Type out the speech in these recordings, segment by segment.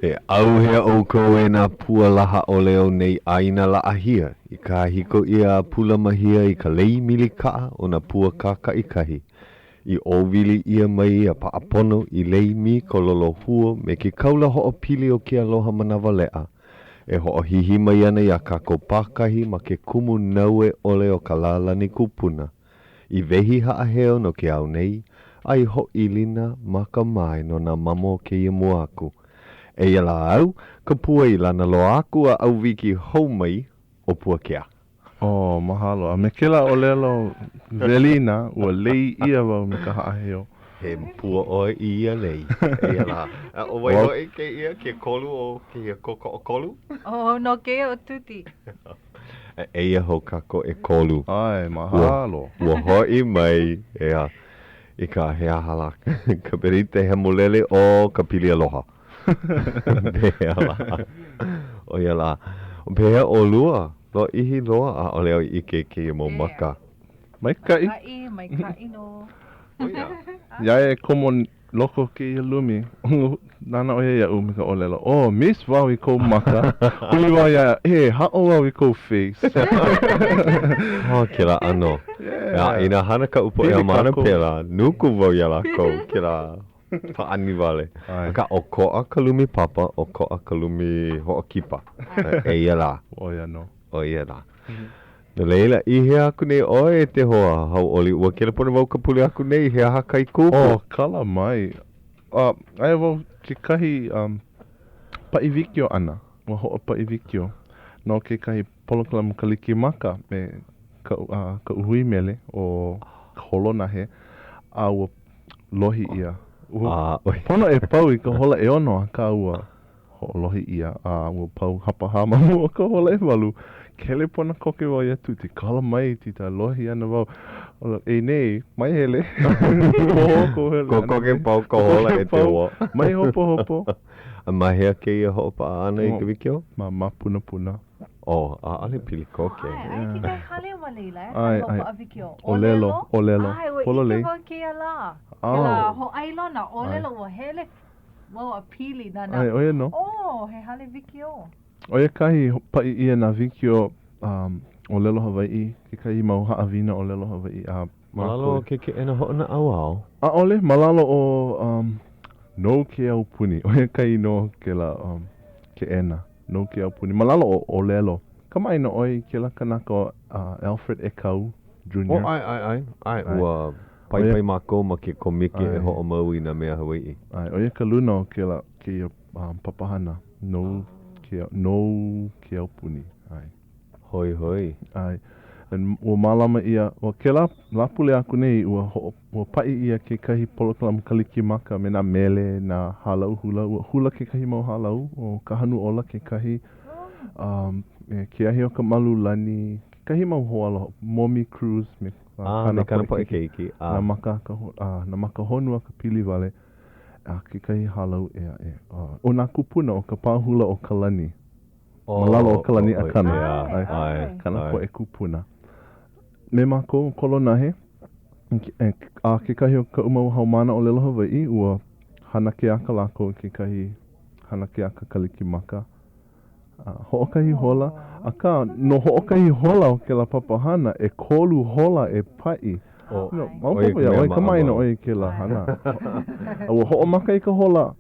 E ʻauhea ʻoukou e nā pua laha ʻole o nei ʻāina laʻahia i kāhiko ʻia a pūlamahia i ka lei milikaʻa o nā pua kākaʻikahi i ʻōwili ʻia mai a paʻa pono i lei mīkololohua me ke kaula hoʻopili o ke aloha manawaleʻa e hoʻohihi mai ana iā kākou pākahi ma ke kumu naue ʻole o ka lālani kupuna i wehi haʻaheo no ke ao nei a i hoʻoilina makamae no nā mamo o kēia mua aku. Eia lā au, ka pua i lana loa aku a ʻauwiki hou mai ʻo Puakea. Oh, mahalo. A me kēlā ʻōlelo welina, ua lei ʻia wau me ka haʻaheo. He pua ʻoe i ia lei. Eia lā. A ʻo wai hoʻi kēia, ke kolu o kēia kōkoʻokolu? Oh, no kēia ʻo Tuti. A eia hou kākou ʻekolu. ʻAe, mahalo. Ua, ua hoʻi mai, ʻeā, i ka he aha lā, ka berita hemolele o ka pili aloha. Pehea lā? ʻO ia lā. Pehea ʻolua? Lōʻihi loa ʻaʻole au i ʻike i kēia mau maka. Maikaʻi. Maikaʻi, maikaʻi nō. ʻO ia. Iā ia e komo loko o kēia lumi, nānā ʻo ia iaʻu me ka ʻōlelo, Oh, miss wau i kou maka. Huli wau iā ia, Eh, haʻo wau i kou face. Oh, kēlā ʻano. Yeah. A inā hana kaʻu poʻe Pili haumāna kākou. pēlā, nuku wau iā lākou, kēlā pāʻani wale. ʻAe. Akā, ʻokoʻa ka lumi papa, ʻokoʻa ka lumi hoʻokipa. Eia lā. ʻO ia nō. ʻO ia lā. No laila, i hea aku nei ʻoe e te hoa hauʻoli? Ua kelepona wau ka pule aku nei, he aha kai kupu? Oh, kala mai. Uh, aia wau kekahi um, paʻi wikiō ʻana, ua hoʻopaʻi wikiō no kekahi polokalamu Kalikimaka me kaʻu, uh, kaʻu hui mele ʻo Kolonahe, a ua lohi ʻia. Ua pono e pau i ka hola ʻeono, akā ua Hoʻolohi ʻia, a ua pau hapahā ma mua o ka hola ʻewalu. Kelepona koke wau iā Tuti, Kala mai, Tita, lohi ana wau. E nei, mai hele. Pohō kou hele ʻana mai. Kokoke pau ka hola e te ua. Mai hopohopo. A ma hea kēia hoʻopaʻa ʻana i ka wikiō? Ma Mapunapuna. Oh, ʻaʻole pili koke. ʻAe, aia kekahi hale ma laila, e, ʻAe, hale ʻae. hoʻopaʻa wikiō. ʻŌlelo, ʻōlelo. ʻAe, ua Pololei. ʻike wau kēia lā. Kēlā hōʻailona, ʻōlelo, ua hele Wau a pili nā nā. ʻAe, ʻo ia nō. Oh, he hale wikiō. ʻO ia kahi paʻi ʻia nā wikiō um, ʻōlelo Hawaiʻi, kekahi mau haʻawina ʻōlelo Hawaiʻi a Ma lalo o ke keʻena hoʻonaʻauao. ʻAʻole, ma lalo o um, No Ke Aupuni. ʻO ia ka inoa o kēlā um, keʻena, No Ke Aupuni. Ma lalo o ʻōlelo. Kamaʻāina ʻoe i kēlā kanaka ʻo uh, Alfred Ekau Jr. Oh, ʻae, ʻae, ʻae. ʻAe, ua Paipai mākou ma ke kōmike e hoʻomau i nā mea Hawaiʻi. ʻAe, ʻo ia ka luna o kēlā kēia um, papahana no ke, no ke aupuni. ʻAe. Hoihoi. ʻAe. And ua mālama ʻia, ua kēlā Lāpule aku nei, ua hoʻo, ua paʻi ʻia kekahi polokalamu Kalikimaka me nā mele, nā hālau hula. Ua hula kekahi mau hālau, ʻo Kahanuola kekahi, um, me Ke Ahi o ka Malu Lani, kekahi mau hoaloha, Momi Cruz me A me kāna poʻe keiki, a. Nā maka ka, a, nā maka honua ka pili wale, a kekahi hālau ʻē aʻe. ʻO nā kūpuna o ka pā hula o Kalani, ma lalo o Kalani ʻAkana, ʻae, kāna poʻe kūpuna. Me mākou, Kolonahe, a kekahi o kaʻu mau haumāna ʻōlelo Hawaiʻi, ua hana keaka lākou i kekahi hana keaka Kalikimaka. Hoʻokahi hola, akā, no hoʻokahi hola o kēlā papahana, ʻekolu hola e paʻi. Maopopo iā ʻoe, kamaʻāina ʻoe i kēlā hana. A ua hoʻomaka i ka hola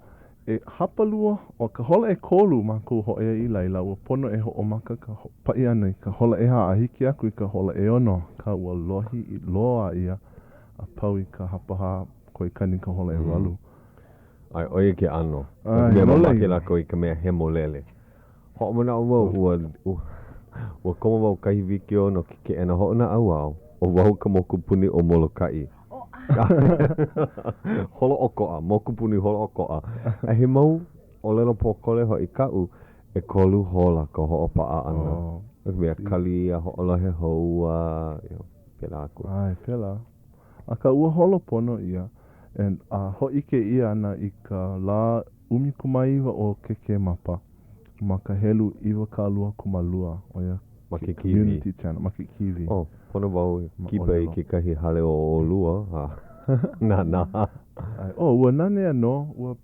e hapalua, ʻo ka hola ʻekolu mākou hōʻea i laila, ua pono e hoʻomaka ka paʻi ʻana i ka hola ʻehā a hiki aku i ka hola ʻeono, akā ua lohi loa ia a pau i ka hapahā koe kani ka hola ʻewalu. ʻAe, ʻo ia ke ʻano. ʻAe, mea mamake lākou i ka mea hemolele. Hoʻomanaʻo wau, ua, ua, ua komo wau kahi wikiō no ke keʻena hoʻonaʻauao, ʻo wau ka mokupuni o Molokaʻi. Holoʻokoʻa, mokupuni holoʻokoʻa. A he mau ʻōlelo pōkole hoʻi kaʻu, ʻekolu hola ka hoʻopaʻa ʻana. Oh. No ka mea, kali a hoʻolohe hou a, you know, pēlā aku. ʻAe, pēlā. Akā, ua holo pono ia, and a hōʻike ʻia ana i ka lā 19 o Kēkēmapa ma ka helu 22, ʻo ia Ma ke Community Channel, ma ke kīwī. Oh, pono wau e kipa i kekahi hale o ʻolua, a nānā. Oh, ua nanea nō, ua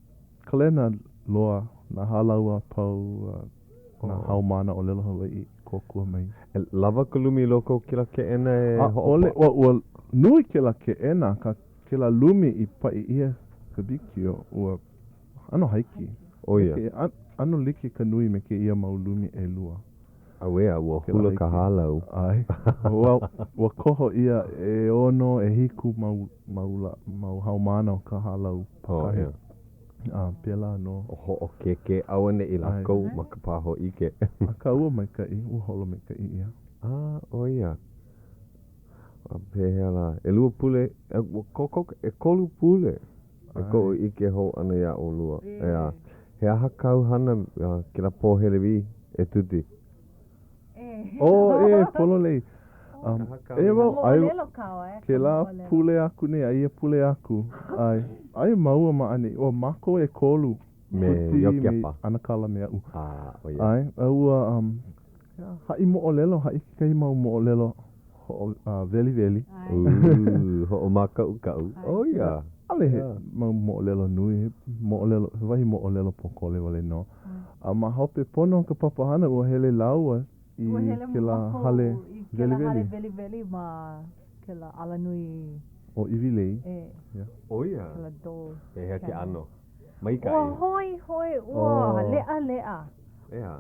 kalena loa. Nā hālau a pau, a nā haumāna ʻōlelo Hawaiʻi i kōkua mai. E lawa ka lumi i loko o kēlā keʻena e hoʻopaʻa? ʻAʻole, ua, ua nui kēlā keʻena, akā kēlā lumi i paʻi ʻia ka wikiō, ua ʻano haiki. ʻO ia. ʻAno like ka nui me kēia mau lumi ʻelua. Auē, a ua hula ka hālau. ʻAe. Ua, ua koho ʻia ʻeono, ʻehiku mau, mau, mau haumāna o ka hālau pākahi. Oh, A pēlā nō. Hoʻokēkē auaneʻi lākou ma ka pā hōʻike. Akā ua maikaʻi, ua holo maikaʻi ia. A, ʻo ia. A pehea lā, ʻelua pule, ua kokoke, ʻekolu pule i koʻu ʻike hou ʻana iā ʻolua. ʻEā, he aha kāu hana kēlā pō Helewī, e Tuti? Oh, e, pololei. Um, e wau, ai, kēlā pule aku nei a ia pule aku, ʻae, aia māua ma ʻaneʻi, ʻo mākou ʻekolu, Me Tuti, me Iokepa. ʻAnakala me aʻu. Ah, ʻo ia. ʻAe, a ua, um, haʻi moʻolelo, haʻi kekahi mau moʻolelo hoʻo, uh, weliweli. Ooh, hoʻomākaʻukaʻu. ʻO ia. ʻAʻole he mau moʻolelo nui, he moʻolelo, he wahi moʻolelo pōkole wale nō. A ma hope pono o ka papahana, ua hele lāua i Ua hele kēlā mākou hale i kēlā hale weliweli. weliweli ma kēlā alanui. ʻO Iwilei. E. Yeah. ʻO ia. Kēlā Dole Pehea ke Canyon. ʻano? Maikaʻi. Ua hoihoi, ua leʻaleʻa. ʻEā.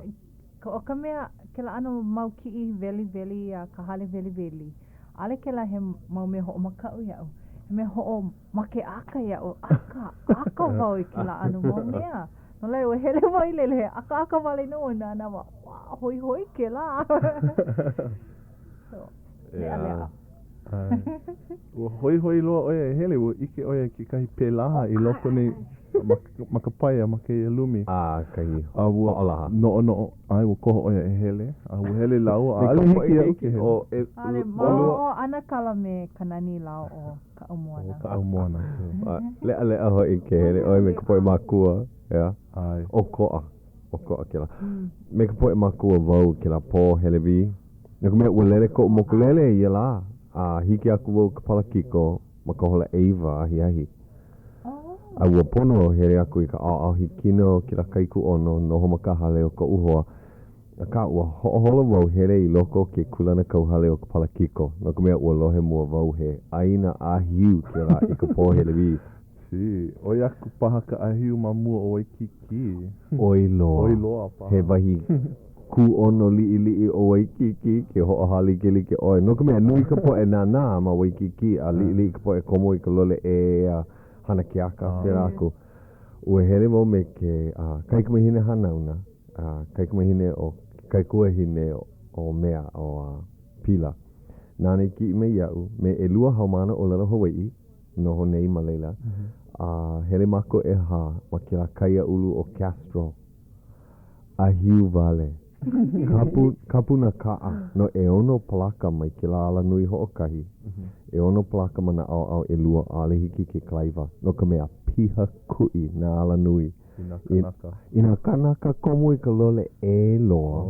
ʻO ka mea, kēlā ʻano mau kiʻi weliweli a ka hale weliweli, ʻaʻole kēlā he mau mea hoʻomakaʻu iaʻu. He mea hoʻomakeʻaka iaʻu. ʻAkaʻaka wau i kēlā ʻano mau mea. No laila, ua hele wau i laila he ʻakaʻaka wale nō a nānā wau, wow, hoihoi kēlā. So, leʻaleʻa. Ua hoihoi loa ʻo ia e hele, ua ʻike ʻo ia i kekahi pelaha i loko nei ma, ma ka paia ma kēia lumi. A, kahi A ua hoʻolaha. noʻonoʻo, ʻae, ua koho ʻo ia e hele, a ua hele lāua, Me ka ʻaʻole poʻe hiki iaʻu keiki ke hele. o e, ʻAʻole, ʻolua. ma o ʻAnakala me Kanani lāua ʻo Kaʻaumoana. ʻO Kaʻaumoana. A, leʻaleʻa hoʻi ke hele ʻoe me ka poʻe mākua, ʻeā? ʻAe. ʻOkoʻa, ʻokoʻa kēlā. Me ka poʻe mākua wau kēlā pō Helewī. No ka mea, ua lele koʻu mokulele ia lā, a hiki aku wau i ka palakiko ma ka hola ʻeiwa ahiahi. A ua pono au hele aku i ka ʻaoʻao hikina o kēlā kaikuʻono, noho ma ka hale o koʻu hoa. Akā, ua hoʻoholo wau hele i loko o ke kūlanakauhale o ka palakiko, no ka mea, ua lohe mua wau he ʻāina ʻāhiu kēlā i ka pō Helewī. Gee, ʻoi aku paha ka ʻāhiu ma mua o Waikīkī. ʻOi loa. ʻOi loa paha. He wahi kūʻono liʻiliʻi ʻo Waikīkī ke hoʻohālikelike ʻoe. No ka mea, nui ka poʻe nānā ma Waikīkī a liʻiliʻi ka poʻe komo i ka lole ʻē a hana keaka pēlā aku. Ua hele wau me ke kaikamahine hanauna, kaikamahine o ke kaikuahine o Mea ʻo Pila. Nāna i kiʻi mai iaʻu me ʻelua haumāna ʻōlelo Hawaiʻi, noho nei ma laila, a hele mākou ʻehā ma kēlā kaiāulu ʻo Castro. ʻĀhiu wale. Kapu, kapu nā kaʻa no ʻeono palaka mai kēlā alanui hoʻokahi, ʻeono palaka ma nā ʻaoʻao ʻelua, ʻaʻole hiki ke kalaiwa, no ka mea, piha kuʻi nā alanui. I nā kānaka. I nā kānaka komo i ka lole ʻē loa.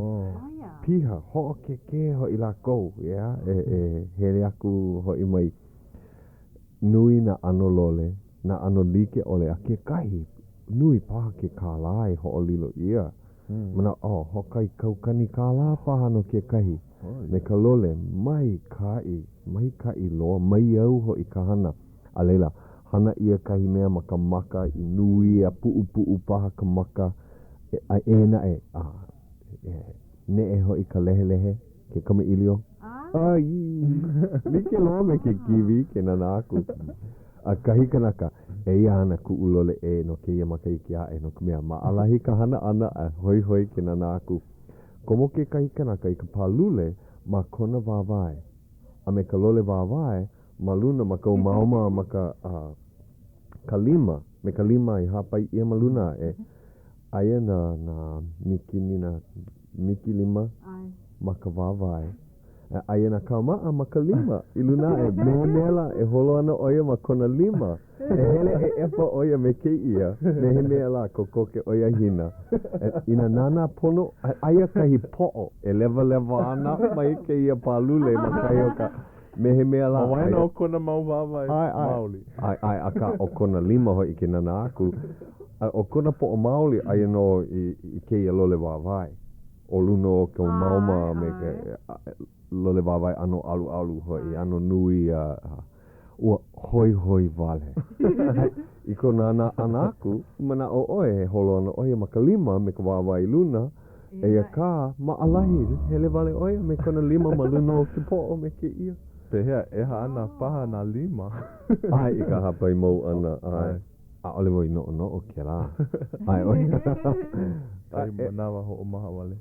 Piha, hoʻokēkē hoʻi lākou, ʻeā, e, e hele aku hoʻi mai. Nui nā ʻano lole, nā ʻano like ʻole a kekahi, nui paha ke kālā i hoʻolilo ʻia. Manaʻo, oh, hoʻokahi kaukani kālā paha no kekahi. Me ka lole, maikaʻi, maikaʻi loa, maiau hoʻi ka hana. A laila, hana ʻia kahi mea ma ka maka i nui a puʻupuʻu paha ka maka, a ʻē naʻe, a neʻe hoʻi ka lehelehe. Ke kamaʻilio. Ai! Like loa me ke kīwī ke nānā aku. A kahi kanaka, eia ana kuʻu lole ʻē no kēia makahiki aʻe, no ka mea, maʻalahi ka hana ʻana a hoihoi ke nānā aku. Komo kekahi kanaka i ka pālule ma kona wāwae, a me ka lole wāwae ma luna ma ka umauma ma ka, ka lima, me ka lima i hāpai ʻia ma luna aʻe. Aia nā, nā mīkini, nā mikilima ma ka wāwae. A aia nā kāmaʻa ma ka lima i luna aʻe. Me he mea lā e holo ana ʻo ia ma kona lima. E hele ʻeʻepa ʻo ia me kēia, me he mea lā kokoke ʻo ia hina. Inā nānā pono, aia kahi poʻo e lewalewa ana mai kēia pālule ma kahi o ka, me he mea lā. Ma waena o kona mau wāwae maoli. ʻAe, ʻae, akā ʻo kona lima hoʻi ke nānā aku. A ʻo kona poʻo maoli, aia nō i, i kēia lole wāwae. ʻO luna o ka maoma a me ka lole wāwae ʻano ʻaluʻalu hoʻi, ʻano nui a ua hoihoi wale. I ko nānā ʻana aku, manaʻo ʻoe e holo ana ʻo ia ma ka lima me ka wāwae i luna, eia kā, maʻalahi, hele wale ʻo ia me kona lima ma luna o ke poʻo me kēia. Pehea, ʻeha ana paha nā lima? ʻAe, i ka hāpai mau ʻana, ʻae. ʻAʻole wau i noʻonoʻo kēlā. ʻAe, ʻo ia. Kahi manawa hoʻomaha wale.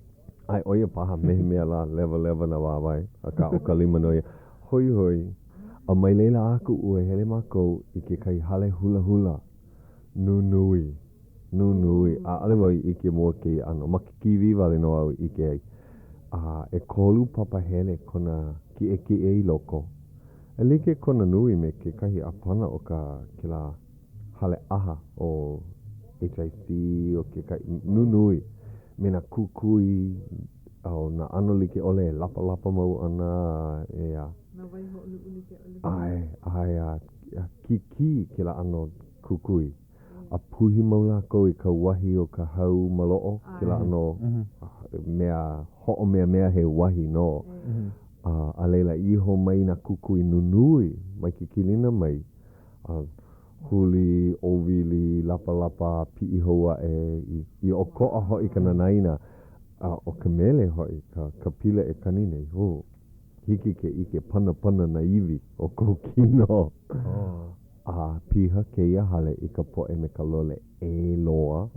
ʻAe, ʻo ia paha, me he mea lā, lewalewa nā wāwae, akā ʻo ka lima nō ia. Hoihoi, a mai laila aku ua hele mākou i kekahi hale hulahula nunui, nunui. ʻAʻole wau i ʻike mua kēia ʻano. Ma ke kīwī wale nō au i ʻike ai. A ʻekolu papahele kona kiʻekiʻe i loko. E like kona nui me kekahi ʻāpana o ka kēlā hale ʻaha ʻo HIC o kekahi nunui me nā kukui a o nā ʻano like ʻole e lapalapa mau ana a ʻeā. Nā waihoʻoluʻu like ʻole. ʻAe, ʻae, a kikī kēlā ʻano kukui. A puhi mau lākou i ka uahi o ka hau maloʻo, kēlā ʻano mea hoʻomeamea he uahi nō. A a laila iho mai nā kukui nunui mai ke kilina mai, a huli, ʻōwili, lapalapa, piʻi hou aʻe, i, i ʻokoʻa hoʻi ka nanaina, a ʻo ka mele hoʻi, ka, ka pila e kani nei, hū, hiki ke ʻike panapana nā iwi o kou kino. A piha kēia hale i ka poʻe me ka lole ʻē loa,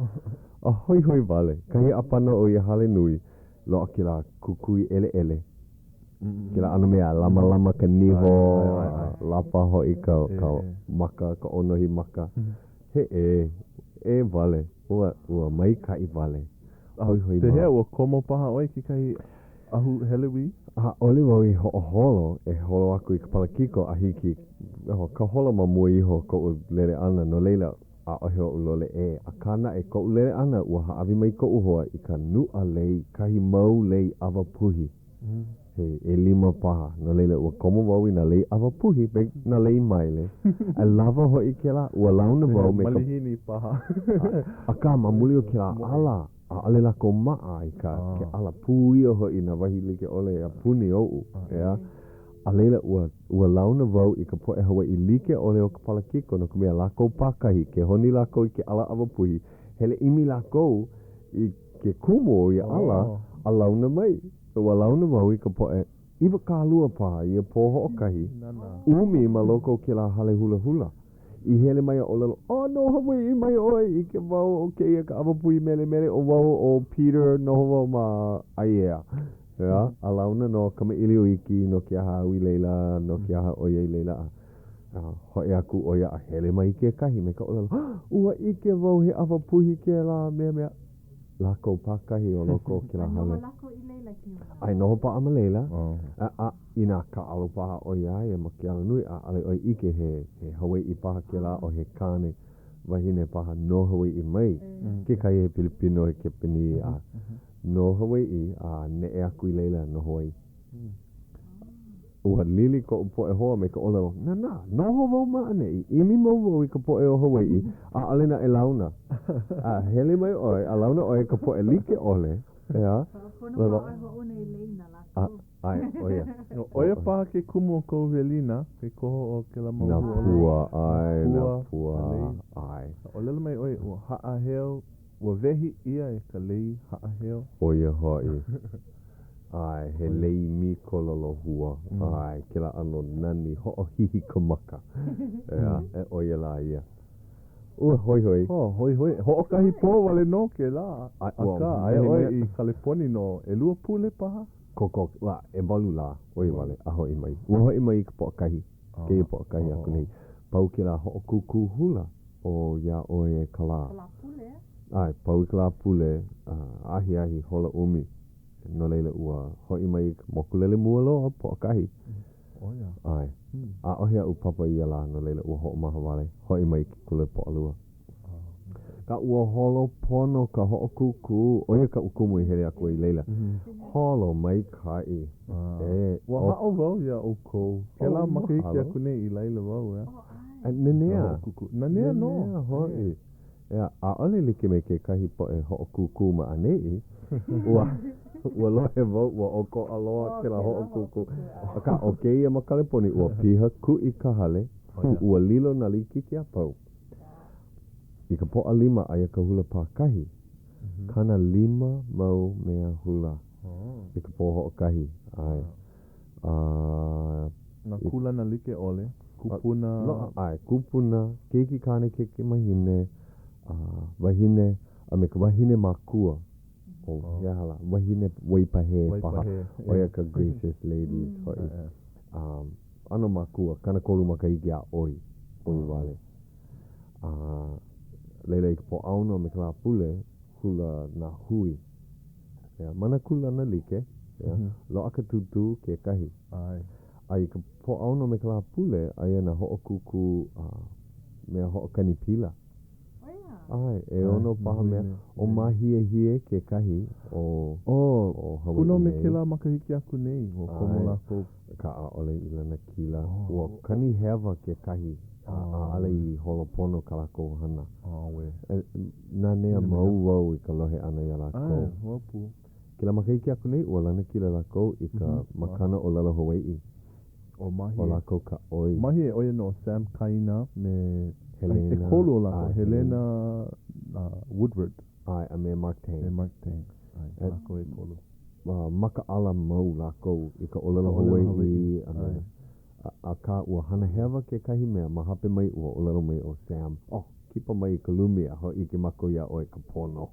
a hoihoi wale kahi ʻāpana o ia hale nui, Loaʻa kēlā kukui ʻeleʻele, kēlā ʻano mea lamalama ka niho, lapa hoʻi ka ka maka, ka ʻōnohi maka. He ʻē, ʻē wale, ua, ua maikaʻi wale. Hoihoi ma. Pehea, ua komo paha ʻoe i kekahi ahu helewī? ʻAʻole wau i hoʻoholo e holo aku i ka palakiko a hiki ka hola ma mua iho o koʻu lele ʻana, no laila, ʻAʻohe oʻu lole ʻē, akā naʻe koʻu lele ʻana, ua hāʻawi mai koʻu hoa i ka nuʻa lei, kahi mau lei ʻawa puhi, he ʻelima paha, no laila ua komo wau i nā lei ʻawa puhi me nā lei maile, a lawa hoʻi kēlā, ua launa wau me ka. Malihini paha. Akā, ma muli o kēlā ʻala, ʻaʻole lākou maʻa i ka ke ʻala pū ia hoʻi nā wahi like ʻole a puni oʻu, ʻeā? A laila, ua, ua launa wau i ka poʻe Hawaiʻi like ʻole o ka palakiko no ka mea lākou pākahi, ke honi lākou i ke ʻala ʻawa puhi, hele ʻimi lākou i ke kumu o ia ʻala a launa mai. Ua launa wau i ka poʻe 20 paha ia pō hoʻokahi, ʻumi ma loko o kēlā hale hulahula. I hele mai a ʻōlelo, Oh, no Hawaiʻi mai ʻoe, ʻike wau ʻo kēia ka ʻawa puhi melemele, ʻo wau ʻo Peter, noho wau ma ʻAiea. ʻEā, a launa nō, kamaʻilio iki no ke aha au i laila, no ke aha ʻo ia i laila, a hoʻi aku ʻo ia a hele mai kekahi me ka ʻōlelo, Ua ʻike wau he ʻawa puhi kēlā mea mea. Lākou pākahi o loko o kēlā hale. A noho lākou i laila i kēia wā? ʻAe, noho paʻa ma laila. A, a inā kāʻalo paha ʻoe iā ia ma ke alanui, ʻaʻole ʻoe ʻike he, he Hawaiʻi paha kēlā o he kāne wahine paha no Hawaiʻi mai. Kekahi he Pilipino, he Kepanī, a no Hawaiʻi, a neʻe aku i laila noho ai. Ua lili koʻu poʻe hoa me ka ʻōlelo, Nānā, noho wau ma ʻaneʻi, ʻimi mau wau i ka poʻe o Hawaiʻi, ʻaʻole naʻe launa. A hele mai ʻoe, a launa ʻoe i ka poʻe like ʻole, ʻeā? Pono paha ʻoe hoʻouna i lei na lākou. ʻAe, ʻo ia. ʻO ia paha ke kumu o kou welina, ke koho o kēlā mau hua. Nā pua, ʻae, nā pua, ʻae. ʻŌlelo mai ʻoe, ua haʻaheo Ua wehi ʻia e ka lei haʻaheo. ʻO ia hoʻi. ʻAe, he lei mīkololohua. ʻAe, kēlā ʻano nani, hoʻohihi ka maka. ʻEā, e ʻo ia lā ia. Ua hoihoi. Oh, hoihoi. Hoʻokahi pō wale nō kēlā. Akā, aia ʻoe i Kaleponi no ʻelua pule paha? Kokoke, ua, ʻewalu lā, ʻoi wale, a hoʻi mai. Ua hoʻi mai i ka Pōʻakahi, kēia Pōʻakahi aku nei. Pau kēlā hoʻokūkū hula. ʻO Iā ʻOe e ka Lā. Ka lā pule. ʻAe, pau i ka lā pule, ahiahi, hola ʻumi. No laila, ua hoʻi mai i ka mokulele mua loa, Pōʻakahi. ʻO ia. ʻAe. ʻAʻohe aʻu papa i ia lā, no laila, ua hoʻomaha wale, hoʻi mai i ke kula Pōʻalua. Akā ua holo pono ka hoʻokūkū, ʻo ia kaʻu kumu i hele aku ai i laila. Holo maikaʻi. E, Ua haʻo wau iā ʻoukou. Kēlā makahiki aku nei i laila wau, ʻeā. Nanea. Nanea nō. Nanea hoʻi. ʻEā, ʻaʻole like me kekahi poʻe hoʻokūkū ma ʻaneʻi, ua, ua lohe wau ua ʻokoʻa loa kēlā hoʻokūkū. Akā, ʻo kēia ma Kaleponi, ua piha kuʻi ka hale, ua lilo nā likiki a pau. I ka Pōʻalima, aia ka hula pākahi, 50 mau mea hula i ka pō hoʻokahi. ʻAe. A. Nā kūlana like ʻole, kupuna. Loaʻa, ʻae, kupuna, keiki kāne, keiki wahine, a wahine, a me ka wahine makua. ʻO, he aha lā, wahine waipahē paha. ʻO ia ka gracious ladies hoʻi. ʻAno makua, 30 makahiki a ʻoi, ʻoi wale. A laila i ka Pōʻaono a me ka Lāpule, hula nā hui. ʻEā, ma nā kūlana like, ʻeā, loaʻa ka tūtū kekahi. ʻAe. A i ka Pōʻaono me ka Lāpule, aia nā hoʻokūkū a mea hoʻokani pila. ʻAe, ʻeono paha mea. ʻO Māhiehie kekahi o ʻO, Hawaiʻi nei. me nei. kēlā makahiki aku nei, ua komo lākou. Akā ʻaʻole i lanakila. Ua kani hewa kekahi, a ʻaʻole i holo pono kā lākou hana. ʻAuē. Nanea mau wau i ka lohe ʻana iā lākou. ʻAe, wau pū. Kēlā makahiki aku nei, ua lanakila lākou i ka Makana ʻŌlelo Hawaiʻi. ʻO Māhie. ʻO lākou ka ʻoi. Māhie, ʻo ia nō Sam Kaina me Helena. ʻEkolu o lākou, Helena Woodward. ʻAe, a me Mark Tang. Me Mark Tang. ʻAe, lākou ʻekolu. Makaʻala mau lākou i ka ʻōlelo Hawaiʻi a me akā ua hana hewa kekahi mea ma hope mai ua ʻōlelo mai ʻo Sam, Oh, kipa mai i ka lumi a hōʻike mākou iā ʻoe ka pono.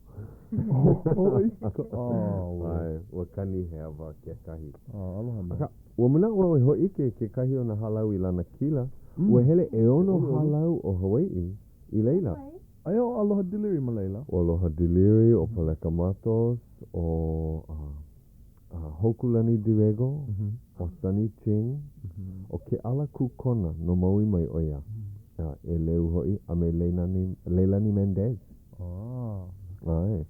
ʻAe, ua kani hewa kekahi. Akā, ua manaʻo au e hōʻike i kekahi o nā hālau i lanakila, ua hele ʻeono hālau o Hawaiʻi i laila. Aia ʻo Aloha Deleary ma laila. ʻO Aloha Deleary, ʻo Paleka Matos, ʻo Hōkūlani DeRego, ʻo Sonny Ching, ʻo Keʻala Kukona, no Maui mai ʻo ia, ʻeleu hoʻi, a me Leilani, Leilani Mendez. ʻAe. ʻAe,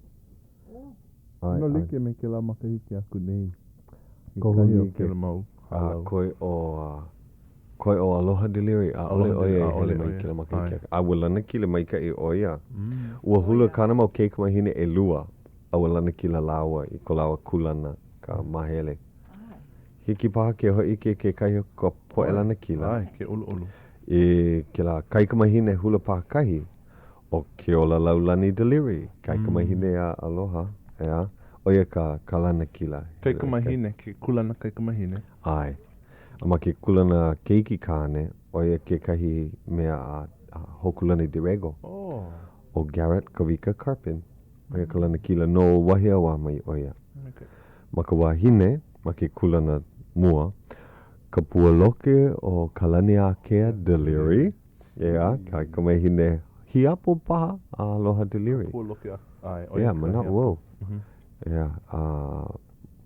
ʻAno like me kēlā makahiki aku nei. Kohu Kekahi o kēlā mau hālau. Koe ʻo, koe ʻo Aloha Deleary, ʻaʻole ʻo ia i hele mai kēlā makahiki aku. A ua lanakila maikaʻi ʻo ia. Ua hula kāna mau kaikamahine ʻelua, a ua lanakila lāua i ko lāua kūlana ka māhele. Hiki paha ke hōʻike kekahi o ka poʻe lanakila. ʻAe, ke ʻoluʻolu. I kēlā kaikamahine hula pākahi, ʻO Keolalaulani Deleary, kaikamahine a Aloha, ʻeā, ʻo ia ka, ka lanakila. Kaikamahine, ke kūlana kaikamahine. ʻAe. A ma ke kūlana keiki kāne, ʻo ia kekahi mea a, a Hōkūlani DeRego. Oh. ʻO Garrett Kawika Karpin, ʻo ia ka lanakila no Wahiawā mai ʻo ia. Ma ka wahine, ma ke kūlana mua, ka pua loke o Kalaniākea Deleary, ʻeā, kaikamahine hiapo paha a Aloha Deleary. Ka pua loke a, ʻae, ʻo ia ka manaʻo wau. ʻEā, a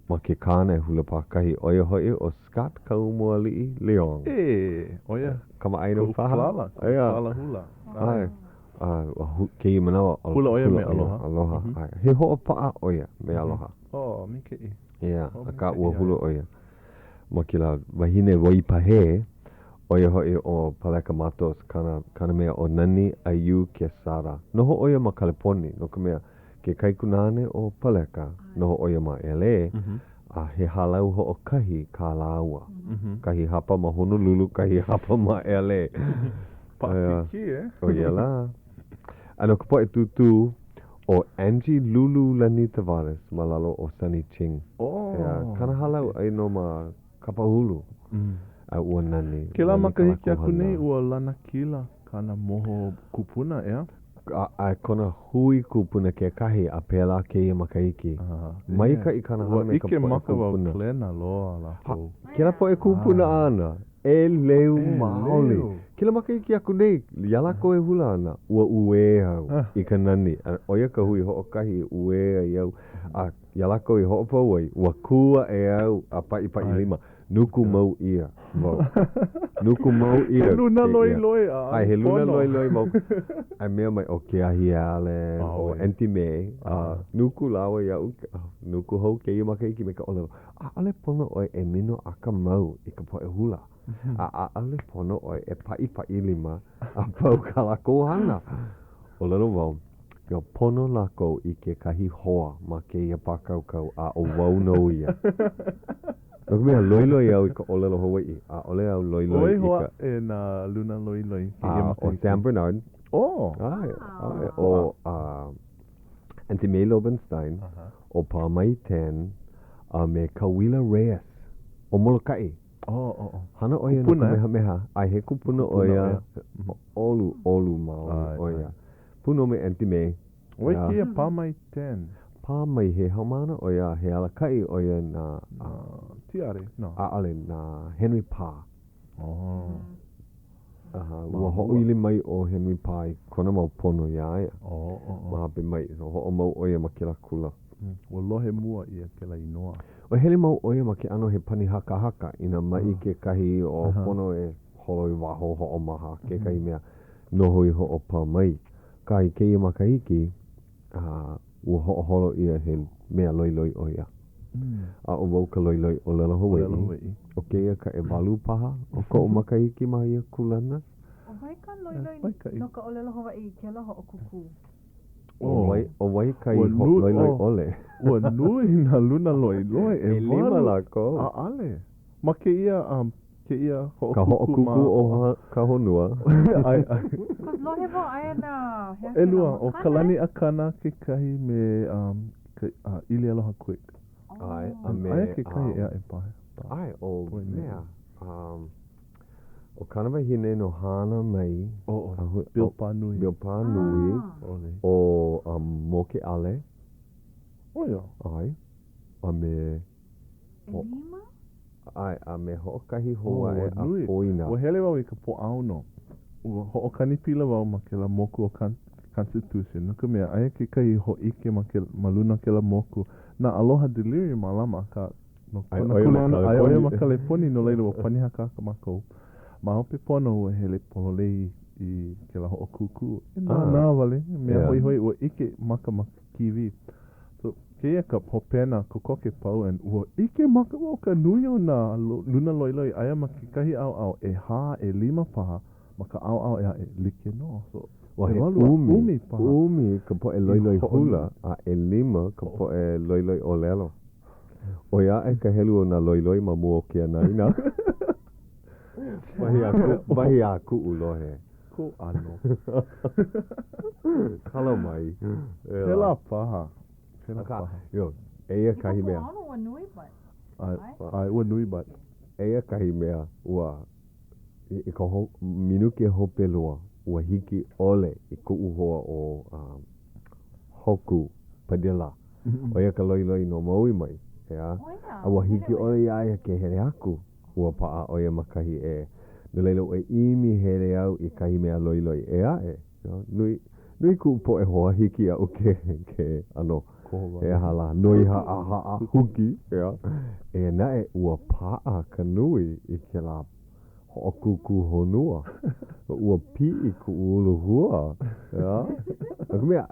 ma ke kāne hula pākahi, ʻo ia hoʻi ʻo Scott Kaumualiʻi Leong. E, ʻo ia. Kamaʻāina paha. Koʻu palala, koʻu palala hula. ʻAe. A ua kēia manawa, hula ʻo ia me Aloha. Aloha, ʻae. He hoʻopaʻa ʻo ia me Aloha. Oh, maikaʻi. ʻEā, akā ua hula ʻo ia. Ma kēlā wahine waipahē, ʻo ia hoʻi ʻo Paleka Matos, kāna, kāna mea ʻo Nani Aiu Kesara. Noho ʻo ia ma Kaleponi, no ka mea, ke kaikunāne o Paleka, noho ʻo ia ma LA, a he hālau hoʻokahi kā lāua. Kahi hapa ma Honolulu, kahi hapa ma LA. Paʻakikī, eh? ʻO ia lā. A no ka poʻe tūtū, ʻo Angie Lulu Lani Tavares ma lalo o Sonny Ching. Oh. ʻEā, kāna hālau aia nō ma Kapahulu. A ua nani. Kēlā makahiki aku nei, ua lanakila kāna moho kupuna, ʻeā? A kona hui kupuna kekahi, a pēlā kēia makahiki. Maikaʻi kāna hana me ka poʻe kupuna. Ua ʻike maka wau palena loa lākou. Kēlā poʻe kūpuna āna, ʻeleu maoli. Kēlā makahiki aku nei, iā lākou e hula ana, ua uē au i ka nani. A ʻo ia ka hui hoʻokahi i uē ai au. A iā lākou i hoʻopau ai, ua kū aʻe au a paʻipaʻi lima. Nuku mau ʻia wau. Nuku mau ʻia. He luna loiloi a ʻAe, he luna loiloi wau. A mea mai ʻo Keahi Allen, ʻo Aunty May, a nuku lāua iaʻu, nuku hou kēia makahiki me ka ʻōlelo, ʻAʻole pono ʻoe e minoʻaka mau i ka poʻe hula, a ʻaʻole pono ʻoe e paʻipaʻi lima a pau kā lākou hana. ʻŌlelo wau. Io, pono lākou i kekahi hoa ma kēia pākaukau a ʻo wau nō ia. No ka mea, loiloi au i ka ʻōlelo Hawaiʻi, ʻaʻole au loiloi i ka. ʻO wai hou aʻe nā luna loiloi i kēia makahiki? ʻO Sam Bernard. Oh! ʻAe, ʻae, ʻo Aunty May Lobenstein, ʻo Pāmai Tan, a me Kauila Reyes o Molokaʻi. Oh, oh, oh. Hana ʻo ia no Kamehameha. ʻAe, he kupuna ʻo ia. ʻOluʻolu maoli ʻo ia. Pū nō me Aunty May. ʻO wai kēia Pāmai Tan? Pāmai, he haumāna ʻo ia, he alakaʻi ʻo ia na. Na Tiare, no. ʻAʻole, na Henry Pā. Oh. Aha, ua hoʻoili mai ʻo Henry Pā i kona mau pono iā ia. Oh, oh, oh. Ma hope mai, so hoʻomau ʻo ia ma kēlā kula. Ua lohe mua ʻia kēlā inoa. Ua hele mau ʻo ia ma ke ʻano he pani hakahaka inā maʻi kekahi o pono e holo i waho hoʻomaha kekahi mea. Noho iho ʻo Pāmai. Akā i kēia makahiki, a ua hoʻoholo ʻia he mea loiloi ʻo ia. A ʻo wau ka loiloi ʻōlelo Hawaiʻi. ʻO kēia ka ʻewalu paha o koʻu makahiki ma ia kūlana. ʻO wai ka loiloi no ka ʻōlelo Hawaiʻi i kēlā hoʻokūkū? ʻO wai, ʻo wai ka i loiloi ʻole? Ua nui nā luna loiloi, ʻewalu. ʻElima lākou. ʻAʻole. Ma kēia kēia hoʻokūkū Ka hoʻokūkū o ka honua. ʻAe, ʻae. Cause lohe wau aia nā hea kēlā ʻElua, ʻo Kalani Akana kekahi me ka ʻIli Aloha Quick. ʻAe, a me. Aia kekahi ʻē aʻe paha. ʻAe, ʻo mea, ʻo kāna wahine no Hāna mai. Oh, oh, Bill Pānui. Bill Pānui. ʻO Moke Ale. ʻO ia? ʻAe, a me. ʻElima? ʻAe, a me hoʻokahi hou aʻe a poina. Ua hele wau i ka Pōʻaono. Ua hoʻokani pila wau ma kēlā moku o Constitution, no ka mea, aia kekahi hōʻike ma ke, ma luna o kēlā moku. Na Aloha Delirium mālama, akā, no kona kuleana, aia ʻo ia ma Kaleponi, no laila ua pani hakahaka mākou. Ma hope pono ua hele pololei i kēlā hoʻokūkū. E nānā wale, mea hoihoi, ua ʻike maka ma ke kīwī. So, kēia ka hopena kokoke pau and ua ʻike maka wau ka nui o nā luna loiloi aia ma kekahi ʻaoʻao ʻehā, ʻelima paha ma ka ʻaoʻao ʻē aʻe like nō. So, Ua he ʻewalu a ʻumi, ʻumi paha. ʻumi ka poʻe loiloi hula a ʻelima ka poʻe loiloi ʻōlelo. ʻOi aʻe ka helu o nā loiloi ma mua o ke anaina. Wahi a ku, wahi a kuʻu lohe. Kou ʻano. Kala mai. Pēlā paha. Pēlā Akā, paha. yo, eia kahi mea. I ka pōʻaono ua nui but. ʻAe, ʻae, ua nui but. Eia kahi mea, ua, i ka ho, minuke hope loa, ua hiki ʻole i kuʻu hoa ʻo um, Hoku Padilla. ʻO ia ka loiloi no Maui mai, ʻeā? A ua hiki ʻole iā ia ke hele aku. Ua paʻa ʻo ia ma kahi ʻē. No laila, ua ʻimi hele au i kahi mea loiloi ʻē aʻe. Nui, nui kuʻu poʻe hoa hiki iaʻu ke, ke ʻano, he aha lā, noi haʻahaʻa, huki, ʻeā. Eia naʻe, ua paʻa ka nui i kēlā hoʻokūkū honua. Ua piʻi kuʻu uluhua, ʻeā. No ka mea,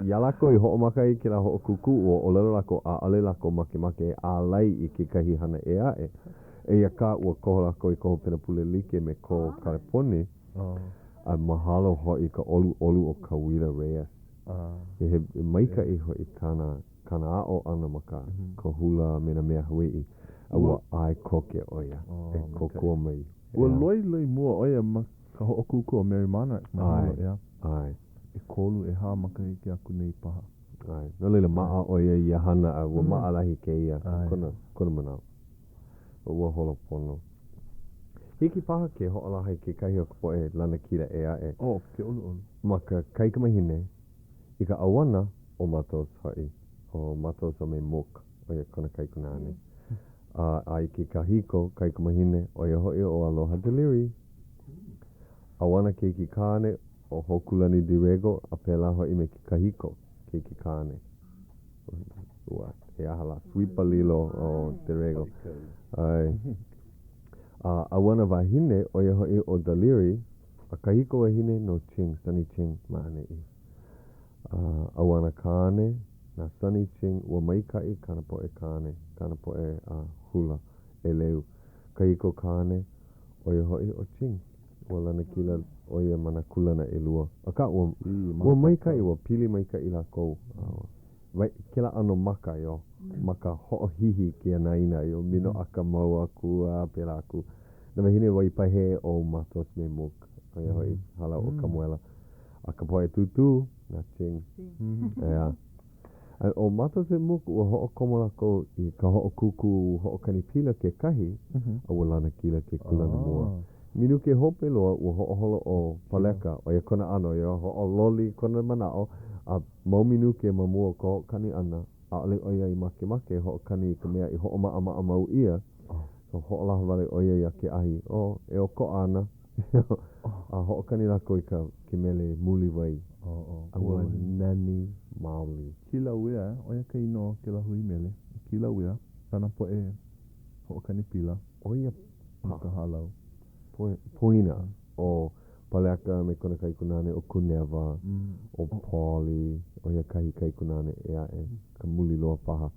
iā lākou i hoʻomaka ai i kēlā hoʻokūkū, ua ʻōlelo lākou ʻaʻole lākou makemake e ālai i kekahi hana ʻē aʻe. Eia kā, ua koho lākou i ka hopena pule like me ko Kaleponi, a mahalo hoʻi i ka ʻoluʻolu o Kauila Reyes. He maikaʻi hoʻi kāna, kāna aʻo ʻana ma ka, ka hula a me nā mea Hawaiʻi, a ua ʻae koke ʻo ia e kōkua mai. Ua loiloi mua ʻo ia ma ka hoʻokūkū o Merrie Monarch ma Hilo, ʻeā? ʻAe. ʻEkolu, ʻehā makahiki aku nei paha. ʻAe. No laila, maʻa ʻo ia i ia hana a ua maʻalahi kēia, kona, kona manaʻo. Ua holo pono. Hiki paha ke hoʻolaha i kekahi o ka poʻe lanakila ʻē aʻe. Oh, ke ʻoluʻolu. Ma ka kaikamahine, i ka ʻauana ʻo Matos hoʻi, ʻo Matos a me Mook, ʻo ia kona kaikunāne. A, a i ke kahiko kaikamahine, ʻo ia hoʻi ʻo Aloha Deliri. ʻAuana keiki kāne ʻo Hōkūlani DeRego a pēlā hoʻi me ke kahiko keiki kāne. Ua, he aha lā, sweepa lilo ʻo DeRego. ʻAe. A ʻauana wahine, ʻo ia hoʻi ʻo Deliri, a kahiko wahine no Ching, Sonny Ching ma ʻaneʻi. A ʻauana kāne, na Sonny Ching, ua maikaʻi kāna poʻe kāne, kāna poʻe hula ʻeleu. Kahiko kāne, ʻo ia hoʻi ʻo Ching. Ua lanakila. ʻo ia ma nā kūlana ʻelua. Akā, ua, ua maikaʻi, ua pili maikaʻi lākou. A ua, wai, kēlā ʻano maka, io, maka hoʻohihi ke anaina, io, minoʻaka mau aku a pēlā aku. Nā wāhine waipahē ʻo Matos me Mook, ʻo ia hoʻi, hālau o Kamuela. A ka poʻe tūtū, na Ching. ʻEā. A ʻo Matos me Mook, ua hoʻokomo lākou i ka hoʻokūkū hoʻokani pila kekahi, a ua lanakila ke kūlana mua. Minuke hope loa, ua hoʻoholo ʻo Paleka, ʻo ia kona ʻano, ia hoʻololi kona manaʻo, a mau minuke ma mua o ka hoʻokani ʻana, ʻaʻole ʻo ia i makemake e hoʻokani i ka mea i hoʻomaʻamaʻa mau ʻia, so hoʻolaha wale ʻo ia iā Keahi, oh, e ʻokoʻa ana. A hoʻokani lākou i ka ke mele Muliwai. A ua nani maoli. Kilauea, ʻo ia ka inoa o kēlā hui mele. Kilauea, kāna poʻe hoʻokani pila. ʻO ia no ka hālau. Poina, ʻo Paleka me kona kaikunāne ʻo Kunewa, ʻo Paulie, ʻo ia kahi kaikunāne ʻē aʻe, ka muli loa paha,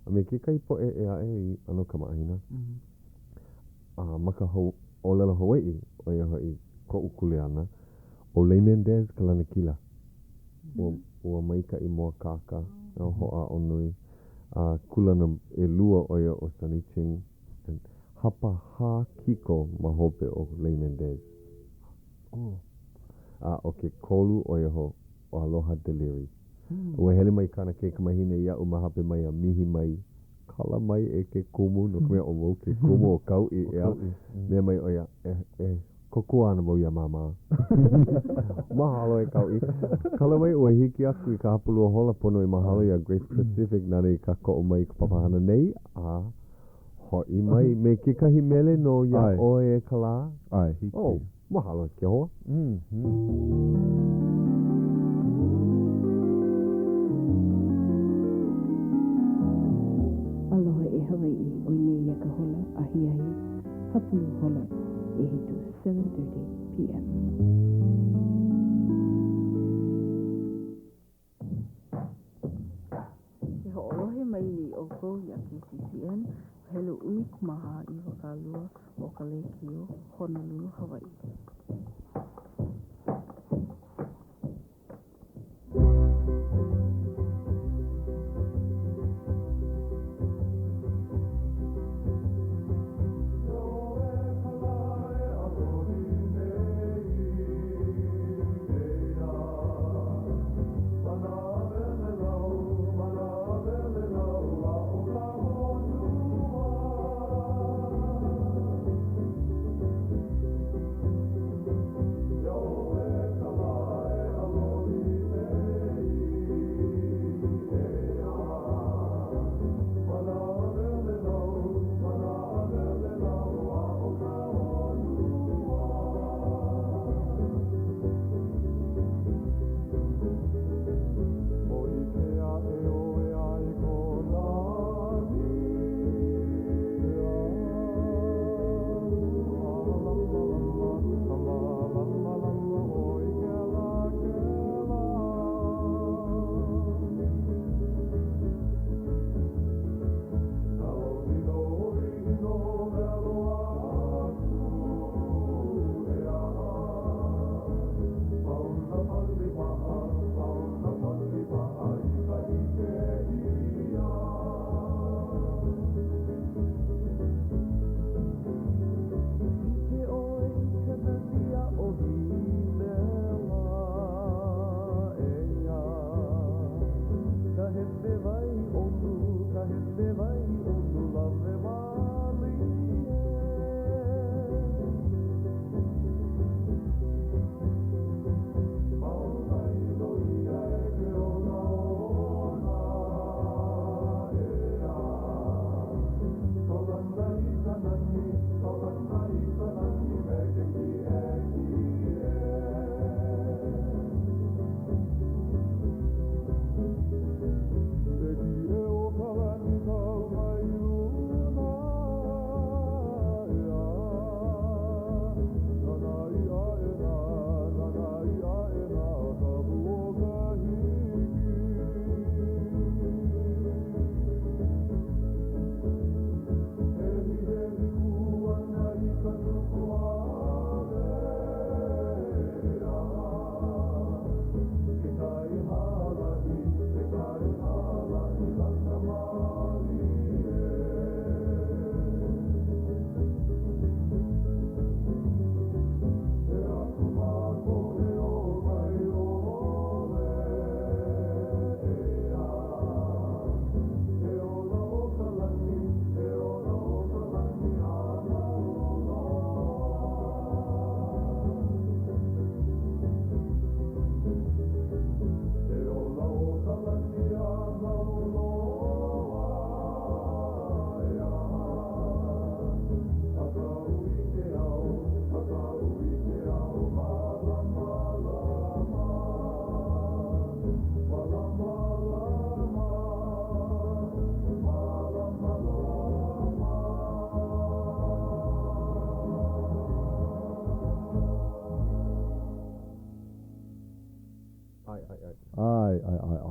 a me kekahi poʻe ʻē aʻe i ʻano kamaʻāina. A ma ka ʻōlelo Hawaiʻi, ʻo ia hoʻi koʻu kuleana, ʻo Lei Mendez ka lanakila. Ua, ua maikaʻi mōakāka, a hoʻāʻo nui. A kūlana ʻelua ʻo ia ʻo Sonny Ching, and hapahā kiko ma hope o Lei Mendez. A ʻo ke kolu ʻo ia ʻo Aloha Deleary. Ua hele mai kāna kaikamahine iaʻu ma hope mai a mihi mai Kala mai e ke kumu, no ka mea ʻo wau ke kumu o Kauʻi, ʻeā. Mea mai ʻo ia, e, e kōkua ana wau iā Māmā. Mahalo e Kauʻi. Kala mai ua hiki aku i ka hapalua hola pono e mahalo iā Grace Pacific nāna i kākoʻo mai i ka papahana nei, a hoʻi mai me kekahi mele nō iā ʻoe e Kalā. ʻAe, hiki. Oh, mahalo e ke hoa. Aloha e Hawaiʻi, ʻoi nei ka hola ahiahi hapalua hola ʻehiku, 7:30 PM. Ke hoʻolohe mai nei ʻoukou iā KCCN, helu 14 20 o ka lēkiō Honolulu, Hawaiʻi.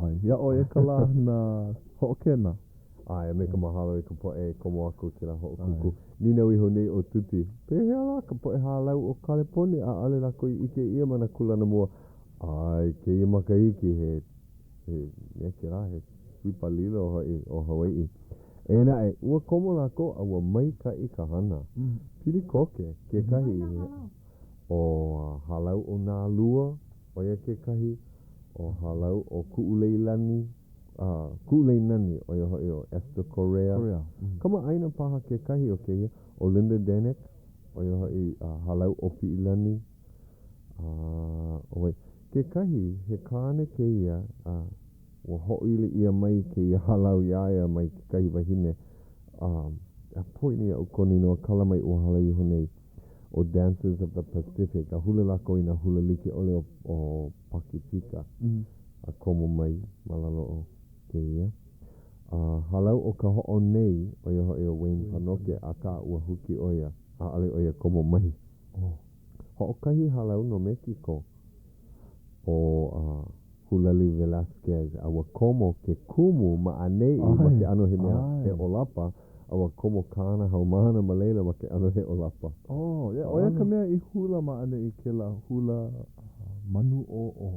ʻAe, iā ʻoe e kala nā hoʻokena. ʻAe, a me ka mahalo i ka poʻe e komo aku i kēlā hoʻokūkū. Nīnau iho nei ʻo Tuti, Pehea lā ka poʻe hālau o Kaleponi ʻaʻole lākou i ʻike ʻia ma nā kūlana mua? ʻAe, kēia makahiki, he, he mea kēlā, he kuipa lilo hoʻi ʻo Hawaiʻi. Eia naʻe, ua komo lākou a ua maikaʻi ka hana. Pili koke kekahi ʻo Hālau o Nālua, ʻo ia kekahi, ʻo Hālau o Kuʻuleilani, a Kuʻuleinani, ʻo ia hoʻi ʻo Esther Correa. Correa. Kamaʻāina paha kekahi o kēia, ʻo Linda Danek, ʻo ia hoʻi a Hālau o Piʻilani, a ʻo wai kekahi, he kāne kēia, a ua hoʻoili ʻia mai kēia hālau iā ia mai kekahi wahine, a a poina iaʻu kona inoa kala mai ua hala iho nei, ʻo Dancers of the Pacific, a hula lākou i nā hula like ʻole o, o Pakipika. A komo mai ma lalo o kēia. A hālau o Kahoʻonei, ʻo ia hoʻi ʻo Wayne Panoke, akā ua huki ʻo ia, ʻaʻole ʻo ia komo mai. Hoʻokahi hālau no Mekiko, ʻo Hulali Velasquez, a ua komo ke kumu ma ʻaneʻi ma ke ʻano he mea he ʻōlapa, a ua komo kāna haumāna ma laila ma ke ʻano he ʻōlapa. Oh, yeah, ʻo ia ka mea i hula ma ʻaneʻi kēlā hula manu ʻōʻō.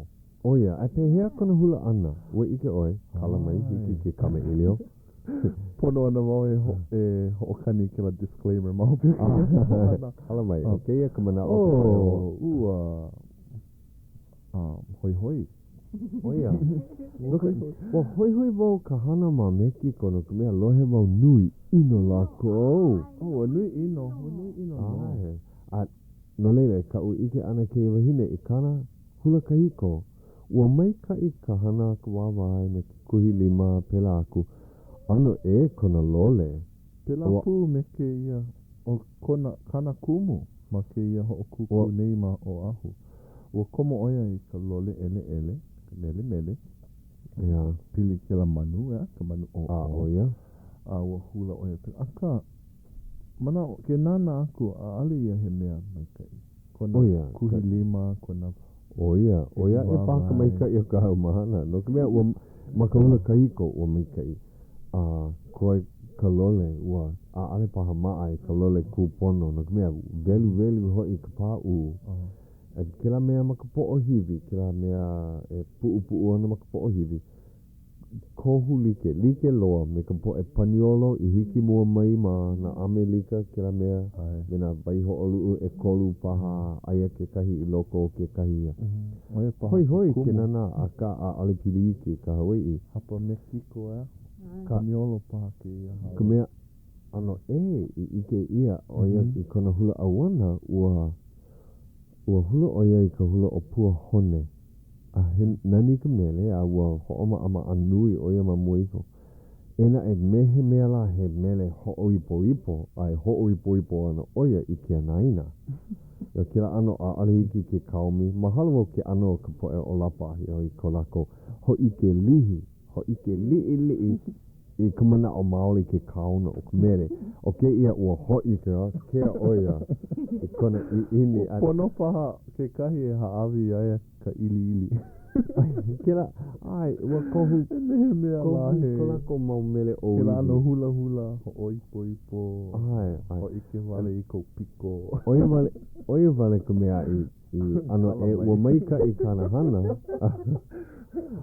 ʻO ia, a pehea kona hula ʻana? Ua ʻike ʻoe, kala mai, hiki ke kamaʻilio. Pono ana wau e e hoʻokani i kēlā disclaimer ma hope o kēia ʻana. Kala mai, ʻo kēia ka manaʻo o ka poʻe Oh, ua um, hoihoi. ʻO ia, no ka, ua hoihoi wau ka hana ma Mekiko no ka mea lohe wau nui ʻino lākou. Oh, ua nui ʻino, ua nui ʻino nō. ʻAe, a no laila, kaʻu ʻike ʻana kēia wahine i kāna Hula kahiko, ua maikaʻi ka hana a ka wāwae me ke kuhi lima a pēlā aku. ʻAno ʻē kona lole. Pēlā pū me kēia ʻo kona kāna kumu ma kēia hoʻokūkū nei ma Oʻahu. Ua komo ʻo ia i ka lole ʻeleʻele, ka melemele, ʻEā. Pili kēlā manu, ʻeā, ka manu ʻōʻō. A ʻo ia. A ua hula ʻo ia pēlā. Akā, manaʻo, ke nānā aku, ʻaʻole ia he mea maikaʻi. Kona ʻO ia, kuhi lima, kona ʻO ia, ʻo ia aʻe paha ka maikaʻi o ka haumāna, no ka mea, ua, ma ka hula kahiko, ua maikaʻi. A koe ka lole, ua, ʻaʻole paha maʻa i ka lole kūpono, no ka mea, weliweli hoʻi ka pāʻū. A kēlā mea ma ka poʻohiwi, kēlā mea e puʻupuʻu ana ma ka poʻohiwi, Kohu like, like loa me ka poʻe Paniolo i hiki mua mai ma nā ʻAmelika kēlā mea me nā waihoʻoluʻu ʻekolu paha aia kekahi i loko o kekahi ia. Hoihoi ke nānā akā ʻaʻole pili iki i ka Hawaiʻi. Hapa Mekiko ʻeā? Paniolo paha kēia hālau. Ka mea ʻano ʻē i ʻike ʻia ʻo ia i kona hula ʻauana ua Ua hula ʻo ia i ka hula ʻo Pua Hone, a he nani ka mele, a ua hoʻomaʻamaʻa nui ʻo ia ma mua iho. Eia naʻe, me he mea lā he mele hoʻoipoipo, a e hoʻoipoipo ana ʻo ia i ke anaina. No kēlā ʻano ʻaʻole hiki ke kaomi, mahalo wau ke ʻano o ka poʻe ʻōlapa i ko lākou hōʻike lihi Hōʻike liʻiliʻi i ka manaʻo maoli ke kaona o ka mele. ʻO kēia ua hōʻike ākea ʻo ia i kona ʻiʻini a. Pono paha kekahi e hāʻawi iā ia ka ʻiliʻili. Kēlā, ʻae, ua kohu, Me he mea lā kohu he. ko lākou mau mele ʻōiwi. Kēlā ʻano hulahula, hoʻoipoipo. ʻAe, ʻae. Hōʻike wale i kou piko. ʻO ia wale, ʻo ia wale ka mea i I ʻano ʻē, ua maikaʻi kāna hana.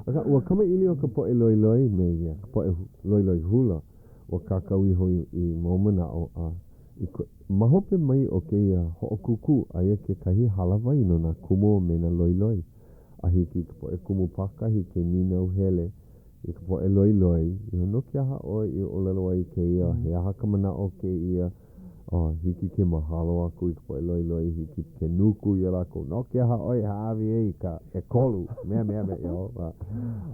Akā, ua kamaʻilio ka poʻe loiloi me ia, ka poʻe loiloi hula, ua kākau iho i mau manaʻo a i ko, ma hope mai o kēia hoʻokūkū, aia kekahi hālāwai no nā kumu me nā loiloi. A hiki i ka poʻe kumu pākahi ke nīnau hele i ka poʻe loiloi, no ke aha ʻoe i ʻōlelo ai kēia, he aha ka manaʻo o kēia, A hiki ke mahalo aku i ka poʻe loiloi, hiki ke nuku iā lākou, no ke aha ʻoe i hāʻawi ai i ka ʻekolu, mea, mea, mea, you know.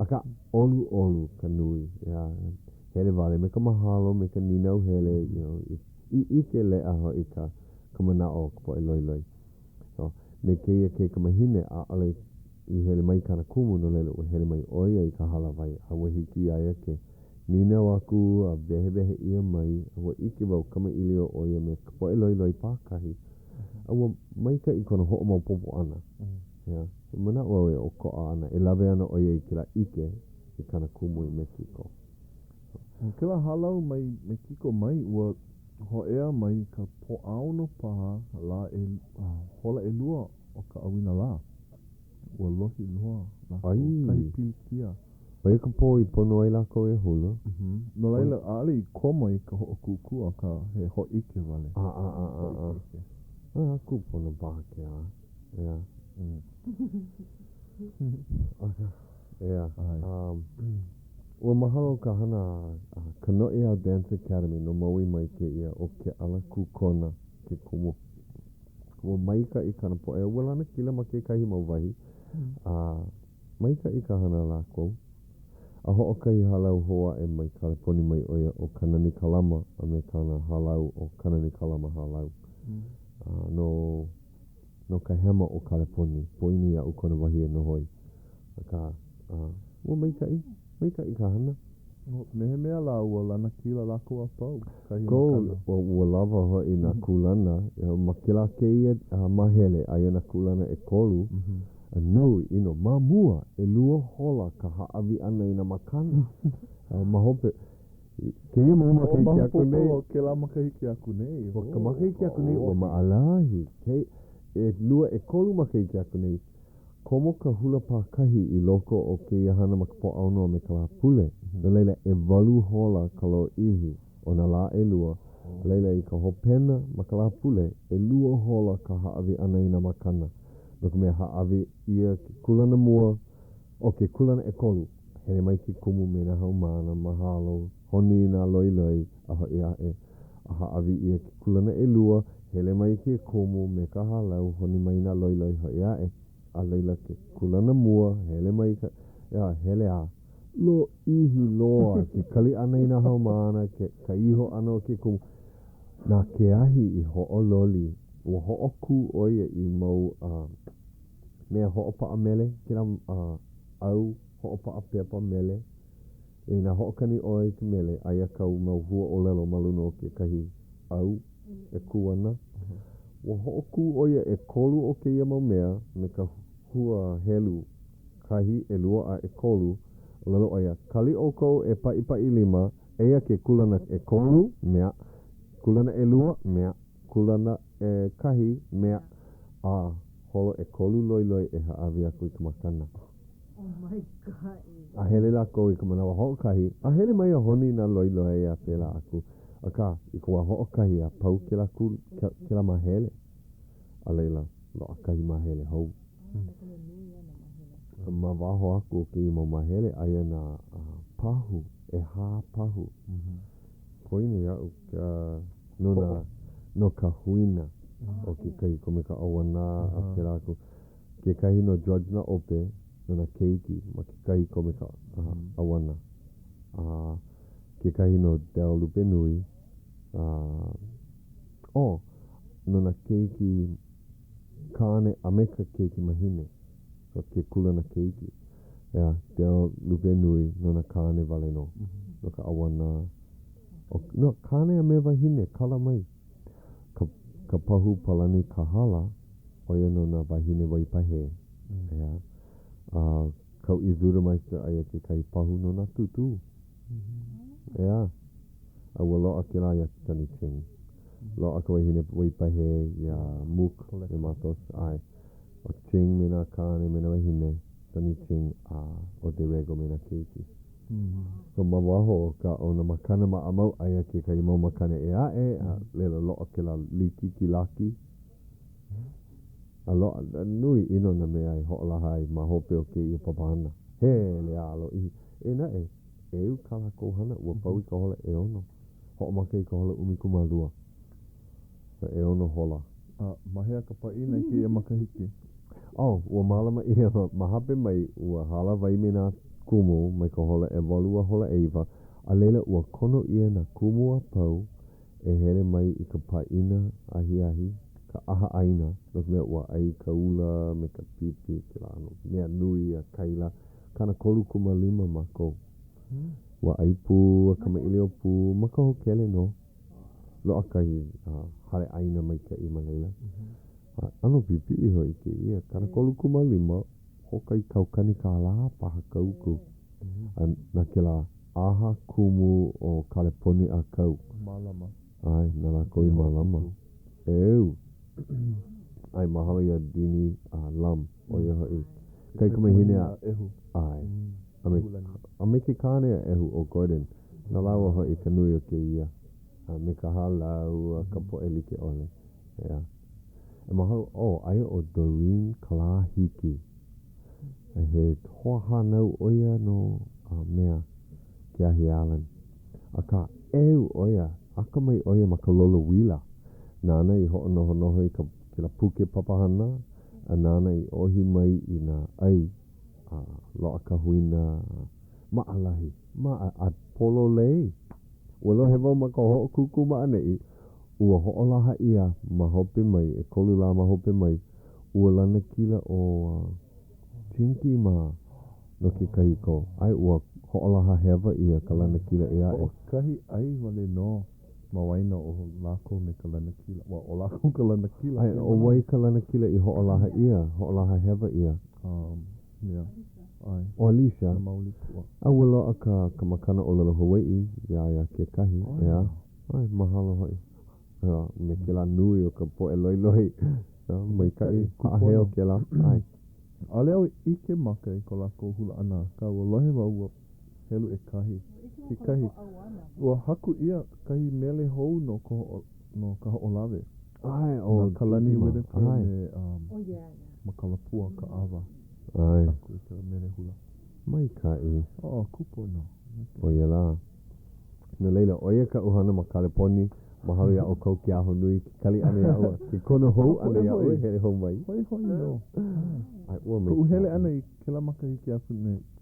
Akā, ʻoluʻolu ka nui, yeah. Hele wale me ka mahalo, me ka nīnau hele, you know, i, i ʻike leʻa hoʻi ka, ka manaʻo o ka poʻe loiloi. So, me kēia kaikamahine, ʻaʻole i hele mai kāna kumu, no laila, ua hele mai ʻo ia i ka hālāwai, a ua hiki iā ia ke Nīnau aku a wehewehe ʻia mai, a ua ʻike wau kamaʻilio ʻo ia me ka poʻe loiloi pākahi, a ua maikaʻi kona hoʻomaopopo ʻana. Yeah. Manaʻo au e ʻokoʻa ana, e lawe ana ʻo ia i kēlā ʻike. i kāna kumu i Mekiko. ʻO kēlā hālau mai Mekiko mai, ua hōʻea mai i ka Pōʻaono paha lā e, hola ʻelua o ka ʻauinalā. Ua lohi loa lākou, kahi pilikia. ʻO ia ka pō i pono ai lākou e hula. No laila, ʻaʻole i komo i ka hoʻokūkū, akā, he hōʻike wale. ʻĀ-ʻā-ʻā-ʻā. ʻAe, kūpono paha kēlā. ʻEā. Akā, ʻeā. Ua mahalo ka hana a ka Noʻeau Dance Academy no Maui mai kēia ʻo Keʻala Kūkona ke kumu. Ua maikaʻi kāna poʻe, ua lanakila ma kekahi mau wahi, a maikaʻi ka hana a lākou. A hoʻokahi hālau hou aʻe mai Kaleponi mai ʻo ia ʻo Kanani Kalama a me kāna hālau ʻo Kanani Kalama Hālau. A no no ka hema o Kaleponi, poina iaʻu kona wahi e noho ai. Akā, a, ua maikaʻi, maikaʻi ka hana. Me he mea lā ua lanakila lākou a pau, kahi makana. Ua, ua lawa hoʻi nā kūlana, ma kēlā kēia māhele, aia nā kūlana ʻekolu, a nui ʻino. Ma mua, ʻelua hola ka hāʻawi ʻana i nā makana. A ma hope, kēia mau makahiki aku nei. ʻO kēlā makahiki aku nei. ʻO ka makahiki aku nei, ua maʻalahi. ʻElua, ʻekolu makahiki aku nei. Komo ka hula pākahi i loko o kēia hana ma ka Pōʻaono a me ka Lāpule, no laila, ʻewalu hola ka lōʻihi o nā lā ʻelua, a laila i ka hopena ma ka Lāpule, ʻelua hola ka hāʻawi ʻana i nā makana, no ka mea hāʻawi ʻia ke kūlana mua, ʻo ke kūlana ʻekolu, hele mai ke kumu me nā haumāna, mahalo, honi i nā loiloi, a hoʻi aʻe. A hāʻawi ʻia ke kūlana ʻelua, hele mai ke kumu me ka hālau, honi mai nā loiloi hoʻi aʻe. A laila ke kūlana mua, hele mai ka, ʻeā, hele a lōʻihi loa ke kali ʻana i nā haumāna, ke, ka iho ʻana o ke kumu. Na Keahi i hoʻololi, ua hoʻokū ʻo ia i mau uh, mea hoʻopaʻa mele, kēlā uh, ʻau hoʻopaʻa pepa mele, Inā hoʻokani ʻoe i ka mele, aia kāu mau hua ʻōlelo ma luna o kekahi ʻau e kū ana. Ua hoʻokū ʻo ia ʻekolu o kēia mau mea me ka hua helu kahi, ʻelua, a ʻekolu. ʻŌlelo ʻo ia, Kali ʻoukou e paʻipaʻi lima, eia ke kūlana ʻekolu, mea, kūlana ʻelua, mea, kūlana ʻekahi, mea, a holo ʻekolu loiloi e hāʻawi aku i ka makana. A hele lākou i ka manawa hoʻokahi, a hele mai a honi nā loiloi a pēlā aku. Akā, i ka wā hoʻokahi a pau kēlā kū, kēlā māhele, a laila, loaʻa kahi māhele hou. Ma waho aku o kēia mau māhele, aia nā pahu, ʻehā pahu. Poina iaʻu ka, no nā, no ka huina o kekahi kumeka ʻauana a pēlā aku. Kekahi no George Naʻope, no nā keiki ma kekahi komeka ʻauana, a kekahi no Darryl Lupenui, a oh, no nā keiki kāne a me ka keiki mahine, so ke kūlana keiki. ʻEā, Darryl Lupenui no nā kāne wale nō, no ka ʻauana, no, kāne a me wahine, kala mai. Ka, ka pahu Palani Kahala, ʻo ia no nā wāhine waipahē, ʻeā. A Kauʻi Zurmeister aia kekahi pahu no nā tūtū, ʻeā. A ua loaʻa kēlā iā Sonny Ching. Loaʻa ka wahine waipahē iā Mook me Matos, ʻae. ʻO Ching me nā kāne me nā wāhine, Sonny Ching, a ʻo DeRego me nā keiki. So ma waho o ka o nā makana maʻamau, aia kekahi mau makana ʻē aʻe, a laila loaʻa kēlā likiki laki. A loaʻa, nui ʻino nā mea e hoʻolaha ai ma hope o kēia papahana. Hele a lōʻihi. Eia naʻe, ʻeu kā lākou hana, ua pau i ka hola ʻeono. Hoʻomaka i ka hola 12. So ʻeono hola. A ma hea ka pāʻina i kēia makahiki? Oh, ua mālama ʻia ma hope mai, ua hālāwai me nā kumu mai ka hola ʻewalu a hola ʻeiwa, a laila ua kono ʻia nā kumu a pau e hele mai i ka pāʻina ahiahi, ka ʻaha ʻaina, no ka mea ua ʻai ka ula me ka pipi, kēlā ʻano mea nui a kaila, 35 mākou. Ua ʻai pū a kamaʻilio pū ma ka hōkele nō. Loaʻa kahi hale ʻaina maikaʻi ma laila. A ʻano pipiʻi hoʻi kēia, 35, hoʻokahi kaukani kālā paha ka uku. A na kēlā ʻaha kumu o Kaleponi ʻĀkau. Mālama. ʻAe, na lākou i mālama. ʻEu. ʻAe, mahalo iā Dini a Lam, ʻo ia hoʻi kaikamahine a ʻEhu. ʻAe. A me, a me ke kāne a ʻEhu, ʻo Gordon. Na lāua hoʻi ka nui o kēia. A me ka hālau a ka poʻe like ʻole. ʻEā. E mahalo, oh, aia ʻo Doreen Kalāhiki. He hoahānau ʻo ia no a mea Keahi Allen. Akā, ʻeu ʻo ia, akamai ʻo ia ma ka lolouila. Nāna i hoʻonohonoho i ka kēlā puke papahana, a nāna i ʻohi mai i nā ʻai a loaʻa ka huina maʻalahi, ma a pololei. Ua lohe wau ma ka hoʻokūkū ma ʻaneʻi, ua hoʻolaha ʻia ma hope mai, ʻekolu lā ma hope mai, ua lanakila ʻo Chinky mā no ke kahiko. ʻAe, ua hoʻolaha hewa ʻia ka lanakila ʻē aʻe. Hoʻokahi ʻai wale nō ma waena o lākou me ka lanakila. Ua ʻo lākou ka lanakila. ʻAe, ʻo wai ka lanakila i hoʻolaha ʻia, hoʻolaha hewa ʻia? Um, mea. ʻAe. ʻO Alicia. Na Mauli Pua. A ua loaʻa ka, ka makana ʻōlelo Hawaiʻi iā ia kekahi, ʻeā? ʻAe, mahalo hoʻi. ʻEā, me kēlā nui o ka poʻe loiloi, ʻeā, maikaʻi, haʻaheo kēlā, ʻae. ʻAʻole au i ʻike maka i ko lākou hula ʻana, akā ua lohe wau ua helu ʻekahi, kekahi. Ua haku ʻia kahi mele hou no ko no Kahoʻolawe. ʻAe, ʻo Na Kalani Whitaker ʻae. me um, Makalapua Kaʻawa. ʻAe. Haku i kēlā mele hula. Maikaʻi. Oh, kūpono. ʻO ia lā. No laila, ʻo ia kaʻu hana ma Kaleponi, mahalo iā ʻoukou ke ahonui, ke kali ʻana iaʻu, ke kono hou ʻana iaʻu e hele hou mai. Hoihoi nō. ʻAe, ua Koʻu hele ʻana i kēlā makahiki aku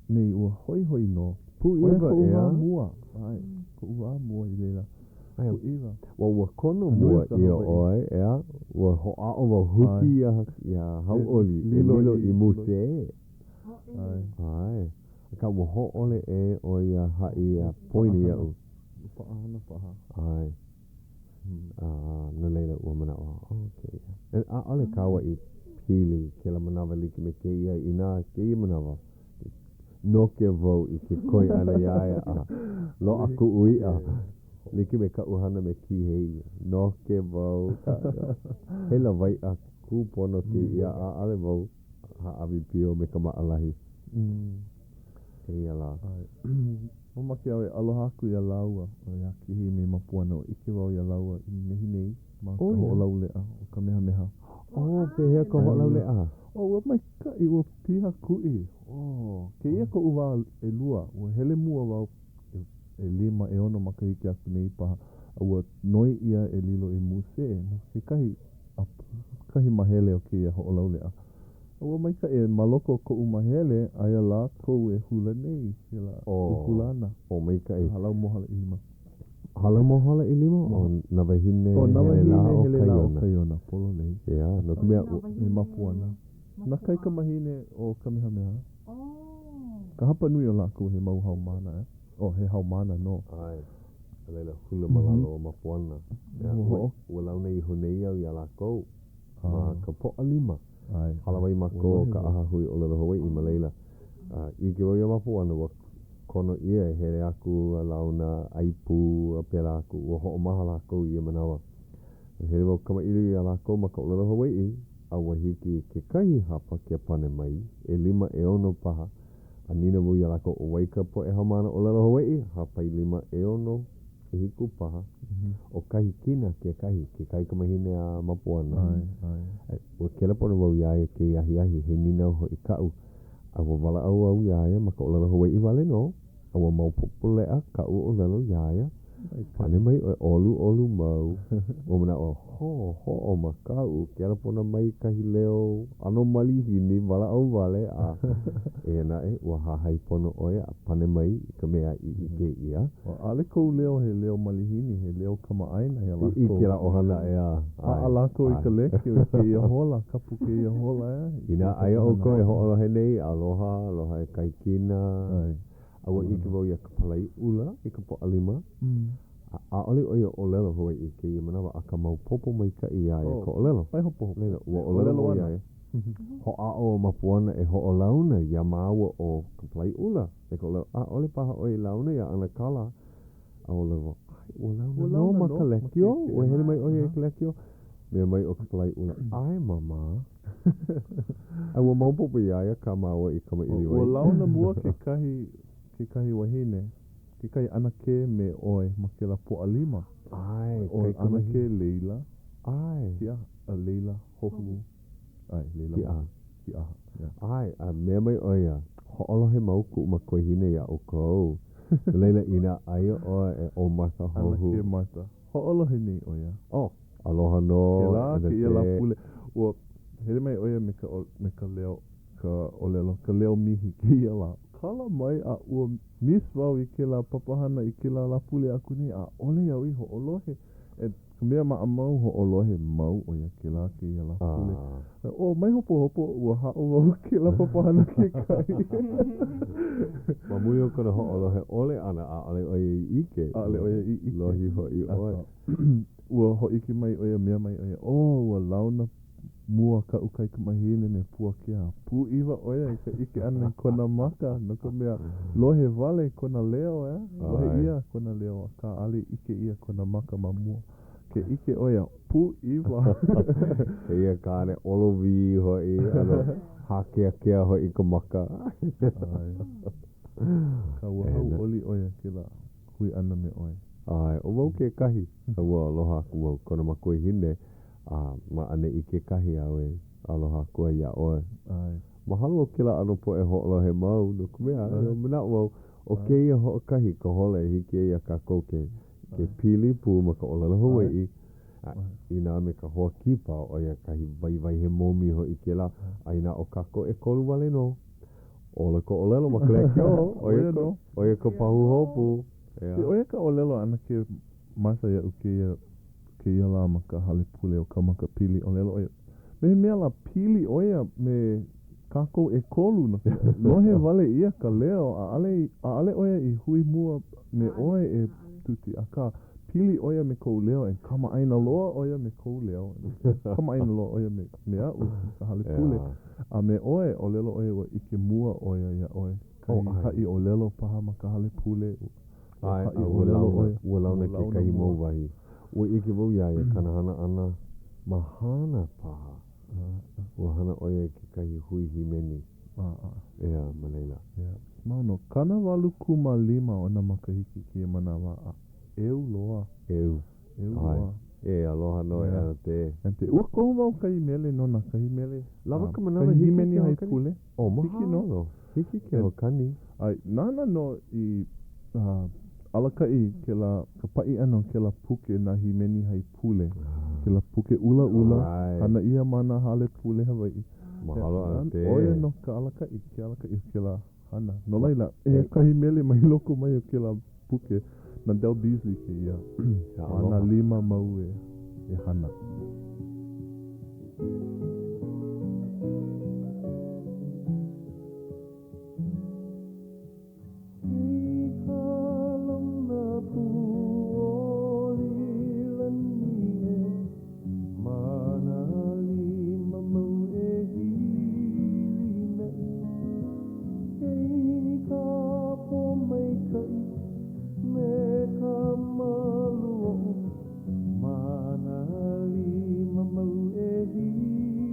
nei, ua hoihoi nō. Pūʻiwa, ʻO ia koʻu ʻeā? wā mua. ʻAe, koʻu wā mua i laila. ʻAe, Pūʻiwa. ua, ua kono mua ʻia ʻoe, ʻeā? Ua hoʻāʻo wau huki iā, iā Hauʻoli e lilo i musē. ʻAe. ʻAe. Akā, ua hōʻole ʻē ʻoe iā haʻi a poina iaʻu. Ua paʻahana paha. ʻAe. A, no laila, ua manaʻo, oh, kēia. E, ʻaʻole kāua i pili kēlā manawa like me kēia, inā kēia manawa, noke wau i ke koi ʻana iā ia a loaʻa kuʻu iʻa, like me kaʻu hana me Kīhei. Noke wau, he lawaiʻa kūpono kēia, ʻaʻole wau hāʻawi pio me ka maʻalahi. Eia lā. Mamake au e aloha aku iā lāua, ʻo iā Kīhei me Mapuana, ua ʻike wau iā lāua i nehinei ma ka hoʻolauleʻa o Kamehameha. Oh, pehea ka hoʻolauleʻa? Oh, ua maikaʻi, ua piha kuʻi. Oh, kēia koʻu wā ʻelua, ua hele mua wau ʻelima, ʻeono makahiki aku nei paha, a ua noi ʻia e lilo i musē no kekahi a kahi mahele o kēia hoʻolauleʻa. A ua maikaʻi, ma loko o koʻu mahele, aia lākou e hula nei i kēlā hula ʻana. Oh, maikaʻi. Hālau Mohala ʻIlima. Hālau Mohala ʻIlima? ʻO Nā Wāhine ʻO Nā Hele Lā Wāhine o Hele Lā o Kaiona. Kaiona, pololei. ʻEā, no ka mea, ua. Me Mapuana. Nā kaikamahine o Kamehameha. Ka hapa nui o lākou he mau haumāna, ʻeā? Oh, he haumāna nō. ʻAe. A laila, hula ma lalo o Mapuana. ʻEā, ua, ua launa iho nei au iā lākou ma ka Pōʻalima. Hālāwai mākou o ka ʻAhahui ʻŌlelo Hawaiʻi ma laila. A ʻike wau iā Mapuana, ua kono ʻia e hele aku a launa, ʻai pū, a pēlā aku. Ua hoʻomaha lākou i ia manawa. Hele wau kamaʻilio iā lākou ma ka ʻōlelo Hawaiʻi, a ua hiki i kekahi hapa ke pane mai, ʻelima, ʻeono paha, A nīnau wau iā lākou, ʻo wai ka poʻe haumāna ʻōlelo Hawaiʻi? Hāpai lima ʻeono, ʻehiku paha. ʻO Kahikina kekahi, ke kaikamahine a Mapuana. Ua kelepona wau iā ia kēia ahiahi, he nīnau hoʻi kaʻu. A ua walaʻau au iā ia ma ka ʻōlelo Hawaiʻi wale nō, a ua maopopo leʻa kaʻu ʻōlelo iā ia. Pane mai ʻoe, ʻoluʻolu mau. Ua manaʻo, hō, hoʻomakaʻu, kelepona mai kahi leo ʻano malihini, walaʻau wale, a eia naʻe, ua hahai pono ʻo ia a pane mai i ka mea i ʻike ʻia. ʻAʻole kou leo he leo malihini, he leo kamaʻāina iā lākou. I kēlā ʻohana, ʻeā. Paʻa lākou i ka lēkiō i kēia hola, kapu kēia hola, ʻeā. Inā aia ʻoukou e hoʻolohe nei, aloha, aloha e Kahikina. A ua ʻike wau iā Kapalaiʻula i ka Pōʻalima, a ʻaʻole ʻo ia ʻōlelo Hawaiʻi i kēia manawa, akā maopopo maikaʻi iā ia ka ʻōlelo. Mai hopohopo. Laila, ua ʻōlelo wau iā ia. Hoʻāʻo ʻo Mapuana e hoʻolauna iā māua ʻo Kapalaiʻula. Me ka ʻōlelo, ʻaʻole paha ʻoe i launa iā ʻAnakala. A ʻōlelo wau, ʻae, ua launa nō ma ka lekiō. Ua hele mai ʻo ia i ka lekiō. Mea mai ʻo Kapalaiʻula, ʻae, Māmā. A ua maopopo iā ia kā māua i kamaʻilio ai. Ua launa mua kekahi, kekahi wahine, kekahi ʻanakē me ʻoe ma kēlā Pōʻalima. ʻAe, ʻO ʻAnakē Leila. ʻAe. Kiʻaha, a Leila Hohu. ʻAe, Leila Kiʻaha. Kiʻaha, yeah. ʻAe, a mea mai ʻo ia, hoʻolohe mau kuʻu makuahine iā ʻoukou. No laila, inā aia ʻoe e ʻo Martha Hohu. ʻAnakē Martha. Hoʻolohe nei ʻo ia. Oh, aloha nō. Kēlā kēia Lāpule. Ua hele mai ʻo ia me ka, me ka leo, ka ʻōlelo, ka leo mihi kēia lā. Kala mai a ua miss wau i kēlā papahana i kēlā Lāpule aku nei, ʻaʻole au i hoʻolohe. E, ka mea maʻamau hoʻolohe mau ʻo ia kēlā kēia Lāpule. Oh, mai hopohopo, ua haʻo wau kēlā papahana kekahi. Ma muli o kona hoʻolohe ʻole ʻana, ʻaʻole ʻo ia i ʻike. ʻAʻole ʻo ia i ʻike. Lohi hoʻi ʻoe. Ua hōʻike mai ʻo ia, mea mai ʻo ia, oh, ua launa mua kaʻu kaikamahine me Puakea. Pūʻiwa ʻo ia i ka ʻike ʻana i kona maka, no ka mea, lohe wale kona leo, ʻeā? Lohe ʻia kona leo, akā ʻaʻole ʻike ʻia kona maka ma mua. Ke ʻike ʻo ia, pūʻiwa. Kēia kāne ʻolowī hoʻi, ʻano hākeakea hoʻi ka maka. ʻAe. Akā ua hauʻoli ʻo ia kēlā hui ʻana me ʻoe. ʻAe, ʻo wau kekahi, a ua aloha aku wau kona makuahine, a ma ʻaneʻi kekahi au e aloha aku ai iā ʻoe. ʻAe. Mahalo o kēlā ʻano poʻe hoʻolohe mau, no ka mea, manaʻo wau, ʻo kēia hoʻokahi ka hola e hiki ai iā kākou ke ke pili pū ma ka ʻōlelo Hawaiʻi, a inā me ka hoa kipa, ʻo ia kahi waiwai he momi hoʻi kēlā, a inā ʻo kākou ʻekolu wale nō, ola ka ʻōlelo ma ka lekiō, ʻo ia ka, ʻo ia ka pahuhopu. ʻO ia ka ʻōlelo a ʻAnakē Martha iaʻu kēia kēia lā ma ka hale pule o Kaumakapili, ʻōlelo ʻo ia, me he mea lā pili ʻo ia me kākou ʻekolu, no ka lohe wale ʻia ka leo, ʻaʻole, ʻaʻole ʻo ia i hui mua me ʻoe e Tuti, akā, pili ʻo ia me kou leo, and kamaʻāina loa ʻo ia me kou leo, kamaʻāina loa ʻo ia me, me aʻu ma ka hale pule, a me ʻoe, ʻōlelo ʻo ia ua ʻike mua ʻo ia iā ʻoe, kahi haʻi ʻōlelo paha ma ka hale pule, ʻAe, a ua launa, ua launa kekahi mau wahi. Ua ʻike wau iā ia kāna hana ʻana ma Hāna paha. Ua hana ʻo ia i kekahi hui hīmeni. ʻEā, ma laila. Mau nō. 85 ona makahiki kēia manawa a ʻeu loa. ʻEu. ʻEu loa. E, aloha nō e ʻAnakē. ʻAnakē. Ua koho wau kahi mele nona, kahi mele. Lawa ka manawa hiki ke haipule. Oh, mahalo. Hiki ke hoʻokani. ʻAe, nāna nō i alakaʻi kēlā, ka paʻi ʻana o kēlā puke nā hīmeni haipule, kēlā puke ʻulaʻula, hana ʻia ma nā hale pule Hawaiʻi. Mahalo ʻAnakē. ʻO ia nō ka alakaʻi, ke alakaʻi o kēlā hana. No laila, eia kahi mele mai loko mai o kēlā puke na Del Beasley kēia, ma nā lima mau e hana. I ka launa pū ʻoli lani e, ma nā lima mau e hilinaʻi, Kei ka pōmaikaʻi me ka malu oʻu, ma nā lima mau e hilinaʻi.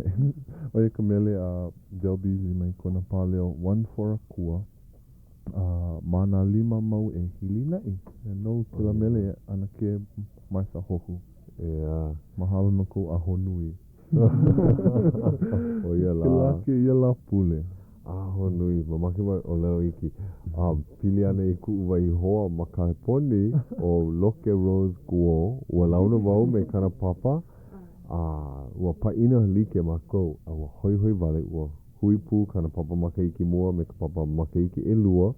ʻAe. ʻO ia ka mele a Del Beasley mai kona pāleo One for Akua. A ma nā lima mau e hilinaʻi. E nou kēlā mele e ʻAnakē Martha Hohu. ʻEā. Mahalo no kou ahonui. ʻO ia lā. Kēlā kēia Lāpule. Ahonui. Mamake wau e ʻōlelo iki. A pili ana i kuʻu wahi hoa ma Kaleponi, ʻo Loke Rose Kuo, ua launa wau me kāna papa, a ua pāʻina like mākou, a ua hoihoi wale, ua hui pū kāna papa makahiki mua me ka papa makahiki ʻelua,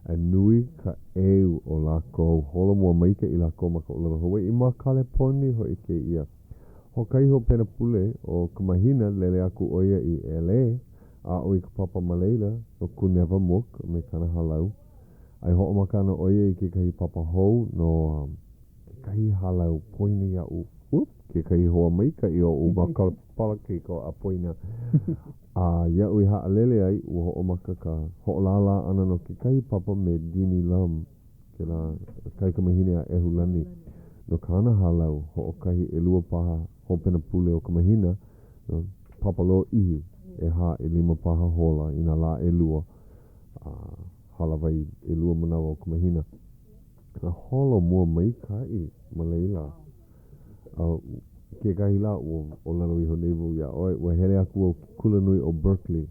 a nui ka ʻeu o lākou, holomua maikaʻi lākou ma ka ʻōlelo Hawaiʻi ma Kaleponi hoʻi kēia. Hoʻokahi hopena pule o ka mahina, lele aku ʻo ia i LA, a aʻo i ka papa ma laila, no Kūnewa Mook me kāna hālau. A e hoʻomaka ana ʻo ia i kekahi papa hou no kekahi hālau poina iaʻu, whoop, kekahi hoa maikaʻi oʻu ma ka palakiko a poina. A iaʻu i haʻalele ai, ua hoʻomaka ka hoʻolālā ʻana no kekahi papa me Dini Lum, kēlā kaikamahine a ʻEhulani, no kāna hālau hoʻokahi ʻelua paha hopena pule o ka mahina, no papa lōʻihi, ʻehā ʻelima paha hola i nā lā ʻelua, a hālāwai ʻelua manawa o ka mahina. A holo mua maikaʻi ma laila. A kekahi lā, ua ʻōlelo iho nei wau iā ʻoe, ua hele aku au ke kulanui ʻo Berkeley.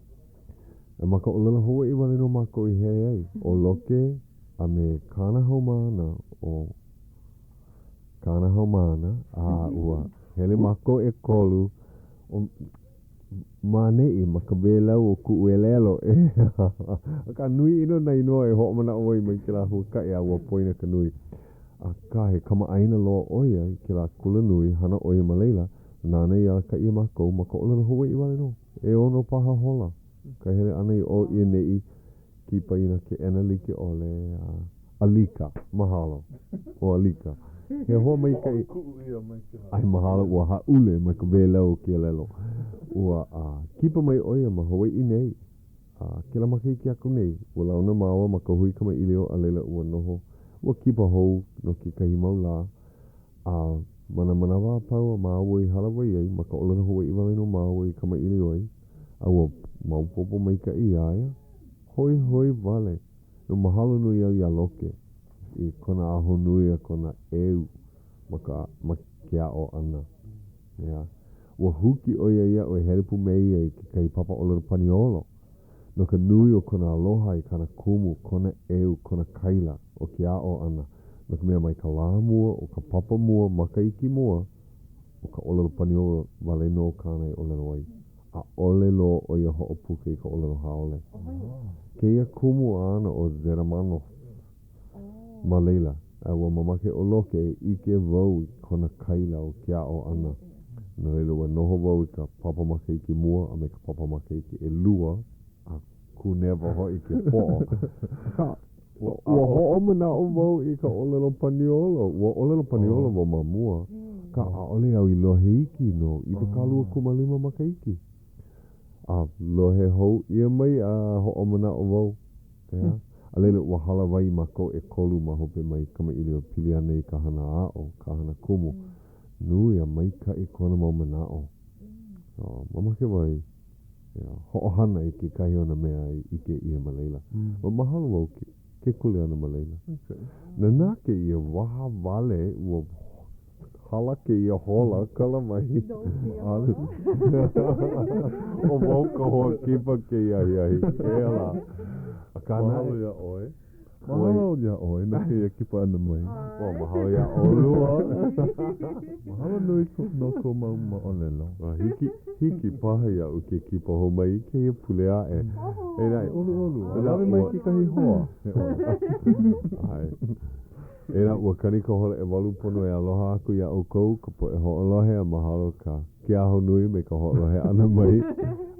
A ma ka ʻōlelo Hawaiʻi wale nō mākou i hele ai, ʻo Loke a me kāna haumāna, ʻo kāna haumāna, a ua hele mākou ʻekolu, ʻo Ma ʻaneʻi, ma ka wēlau o kuʻu elelo, akā nui ʻino nā inoa e hoʻomanaʻo ai mai kēlā huakaʻi a ua poina ka nui. Akā, he kamaʻāina loa ʻo ia i kēlā kulanui, hana ʻo ia ma laila, nāna i alakaʻi iā mākou ma ka ʻōlelo Hawaiʻi wale nō. ʻEono paha hola ka hele ʻana i ʻō i ʻaneʻi, kipa i nā keʻena like ʻole a Alika, mahalo. ʻO Alika. He hoa maikaʻi. Hoʻokuʻu ʻia mai kēlā. ʻAe, mahalo, ua hāʻule mai ka wēlau o ke elelo. Ua kipa mai ʻo ia ma Hawaiʻi nei. A kēlā makahiki aku nei, ua launa māua ma ka hui kamaʻilio a laila ua noho, ua kipa hou no kekahi mau lā. A ma nā manawa a pau a māua i hālāwai ai, ma ka ʻōlelo Hawaiʻi wale nō māua i kamaʻilio ai, a ua maopopo maikaʻi iā ia. Hoihoi wale. No mahalo nui au iā Loke i kona ahonui a kona ʻeu ma ka ma ke aʻo ʻana. ʻEā. Ua huki ʻo ia iaʻu e hele pū me ia i kekahi papa ʻōlelo Paniolo no ka nui o kona aloha i kāna kumu, kona ʻeu, kona kaila o ke aʻo ʻana, no ka mea mai ka lā mua o ka papa mua makahiki mua, ʻo ka ʻōlelo Paniolo wale nō kāna i ʻōlelo ai. ʻAʻole loa ʻo ia hoʻopuka i ka ʻōlelo haole. Kēia kumu āna ʻo Zeramano ma laila, a ua mamake ʻo Loke e ʻike wau i kona kaila o ke aʻo ʻana. No laila, ua noho wau i ka papa makahiki mua a me ka papa makahiki ʻelua, a kūnewa hoʻi ke poʻo. Akā, ua hoʻomanaʻo wau i ka ʻōlelo Paniolo. Ua ʻōlelo Paniolo wau ma mua, akā ʻaʻole au i lohe iki no 25 makahiki. A lohe hou ʻia mai a hoʻomanaʻo wau, ʻeā? A laila, ua hālāwai mākou ʻekolu ma hope mai kamaʻilio pili ana i ka hana aʻo, ka hana kumu. Nui a maikaʻi kona mau manaʻo. So, mamake wau i hoʻohana i kekahi o nā mea i ʻike ʻia ma laila. Ua mahalo wau ke, ke kuleana ma laila. Nānā kēia waha wale ua hala kēia hola kala mai. ʻO wau ka hoa kipa kēia ahiahi. Eia lā. Akā naʻe. Mahalo iā ʻoe. Mahalo iā ʻoe no kēia kipa ʻana mai. Ua mahalo iā ʻolua. Mahalo nui no kou mau moʻolelo. A hiki, hiki paha iaʻu ke kipa hou mai i kēia pule aʻe. E naʻe. ʻOluʻolu, a lawe mai kekahi hoa, he ʻole. ʻAe. E nā, ua kani ka hola ʻewalu pono e aloha aku iā ʻoukou, ka poʻe hoʻolohe, a mahalo ka ke ahonui me ka hoʻolohe ʻana mai.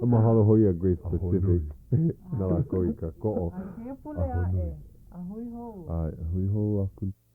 A mahalo hou iā Grace Pacific na lākou i kākoʻo. A kēia pule aʻe, a hui hou. ʻAe, hui hou aku.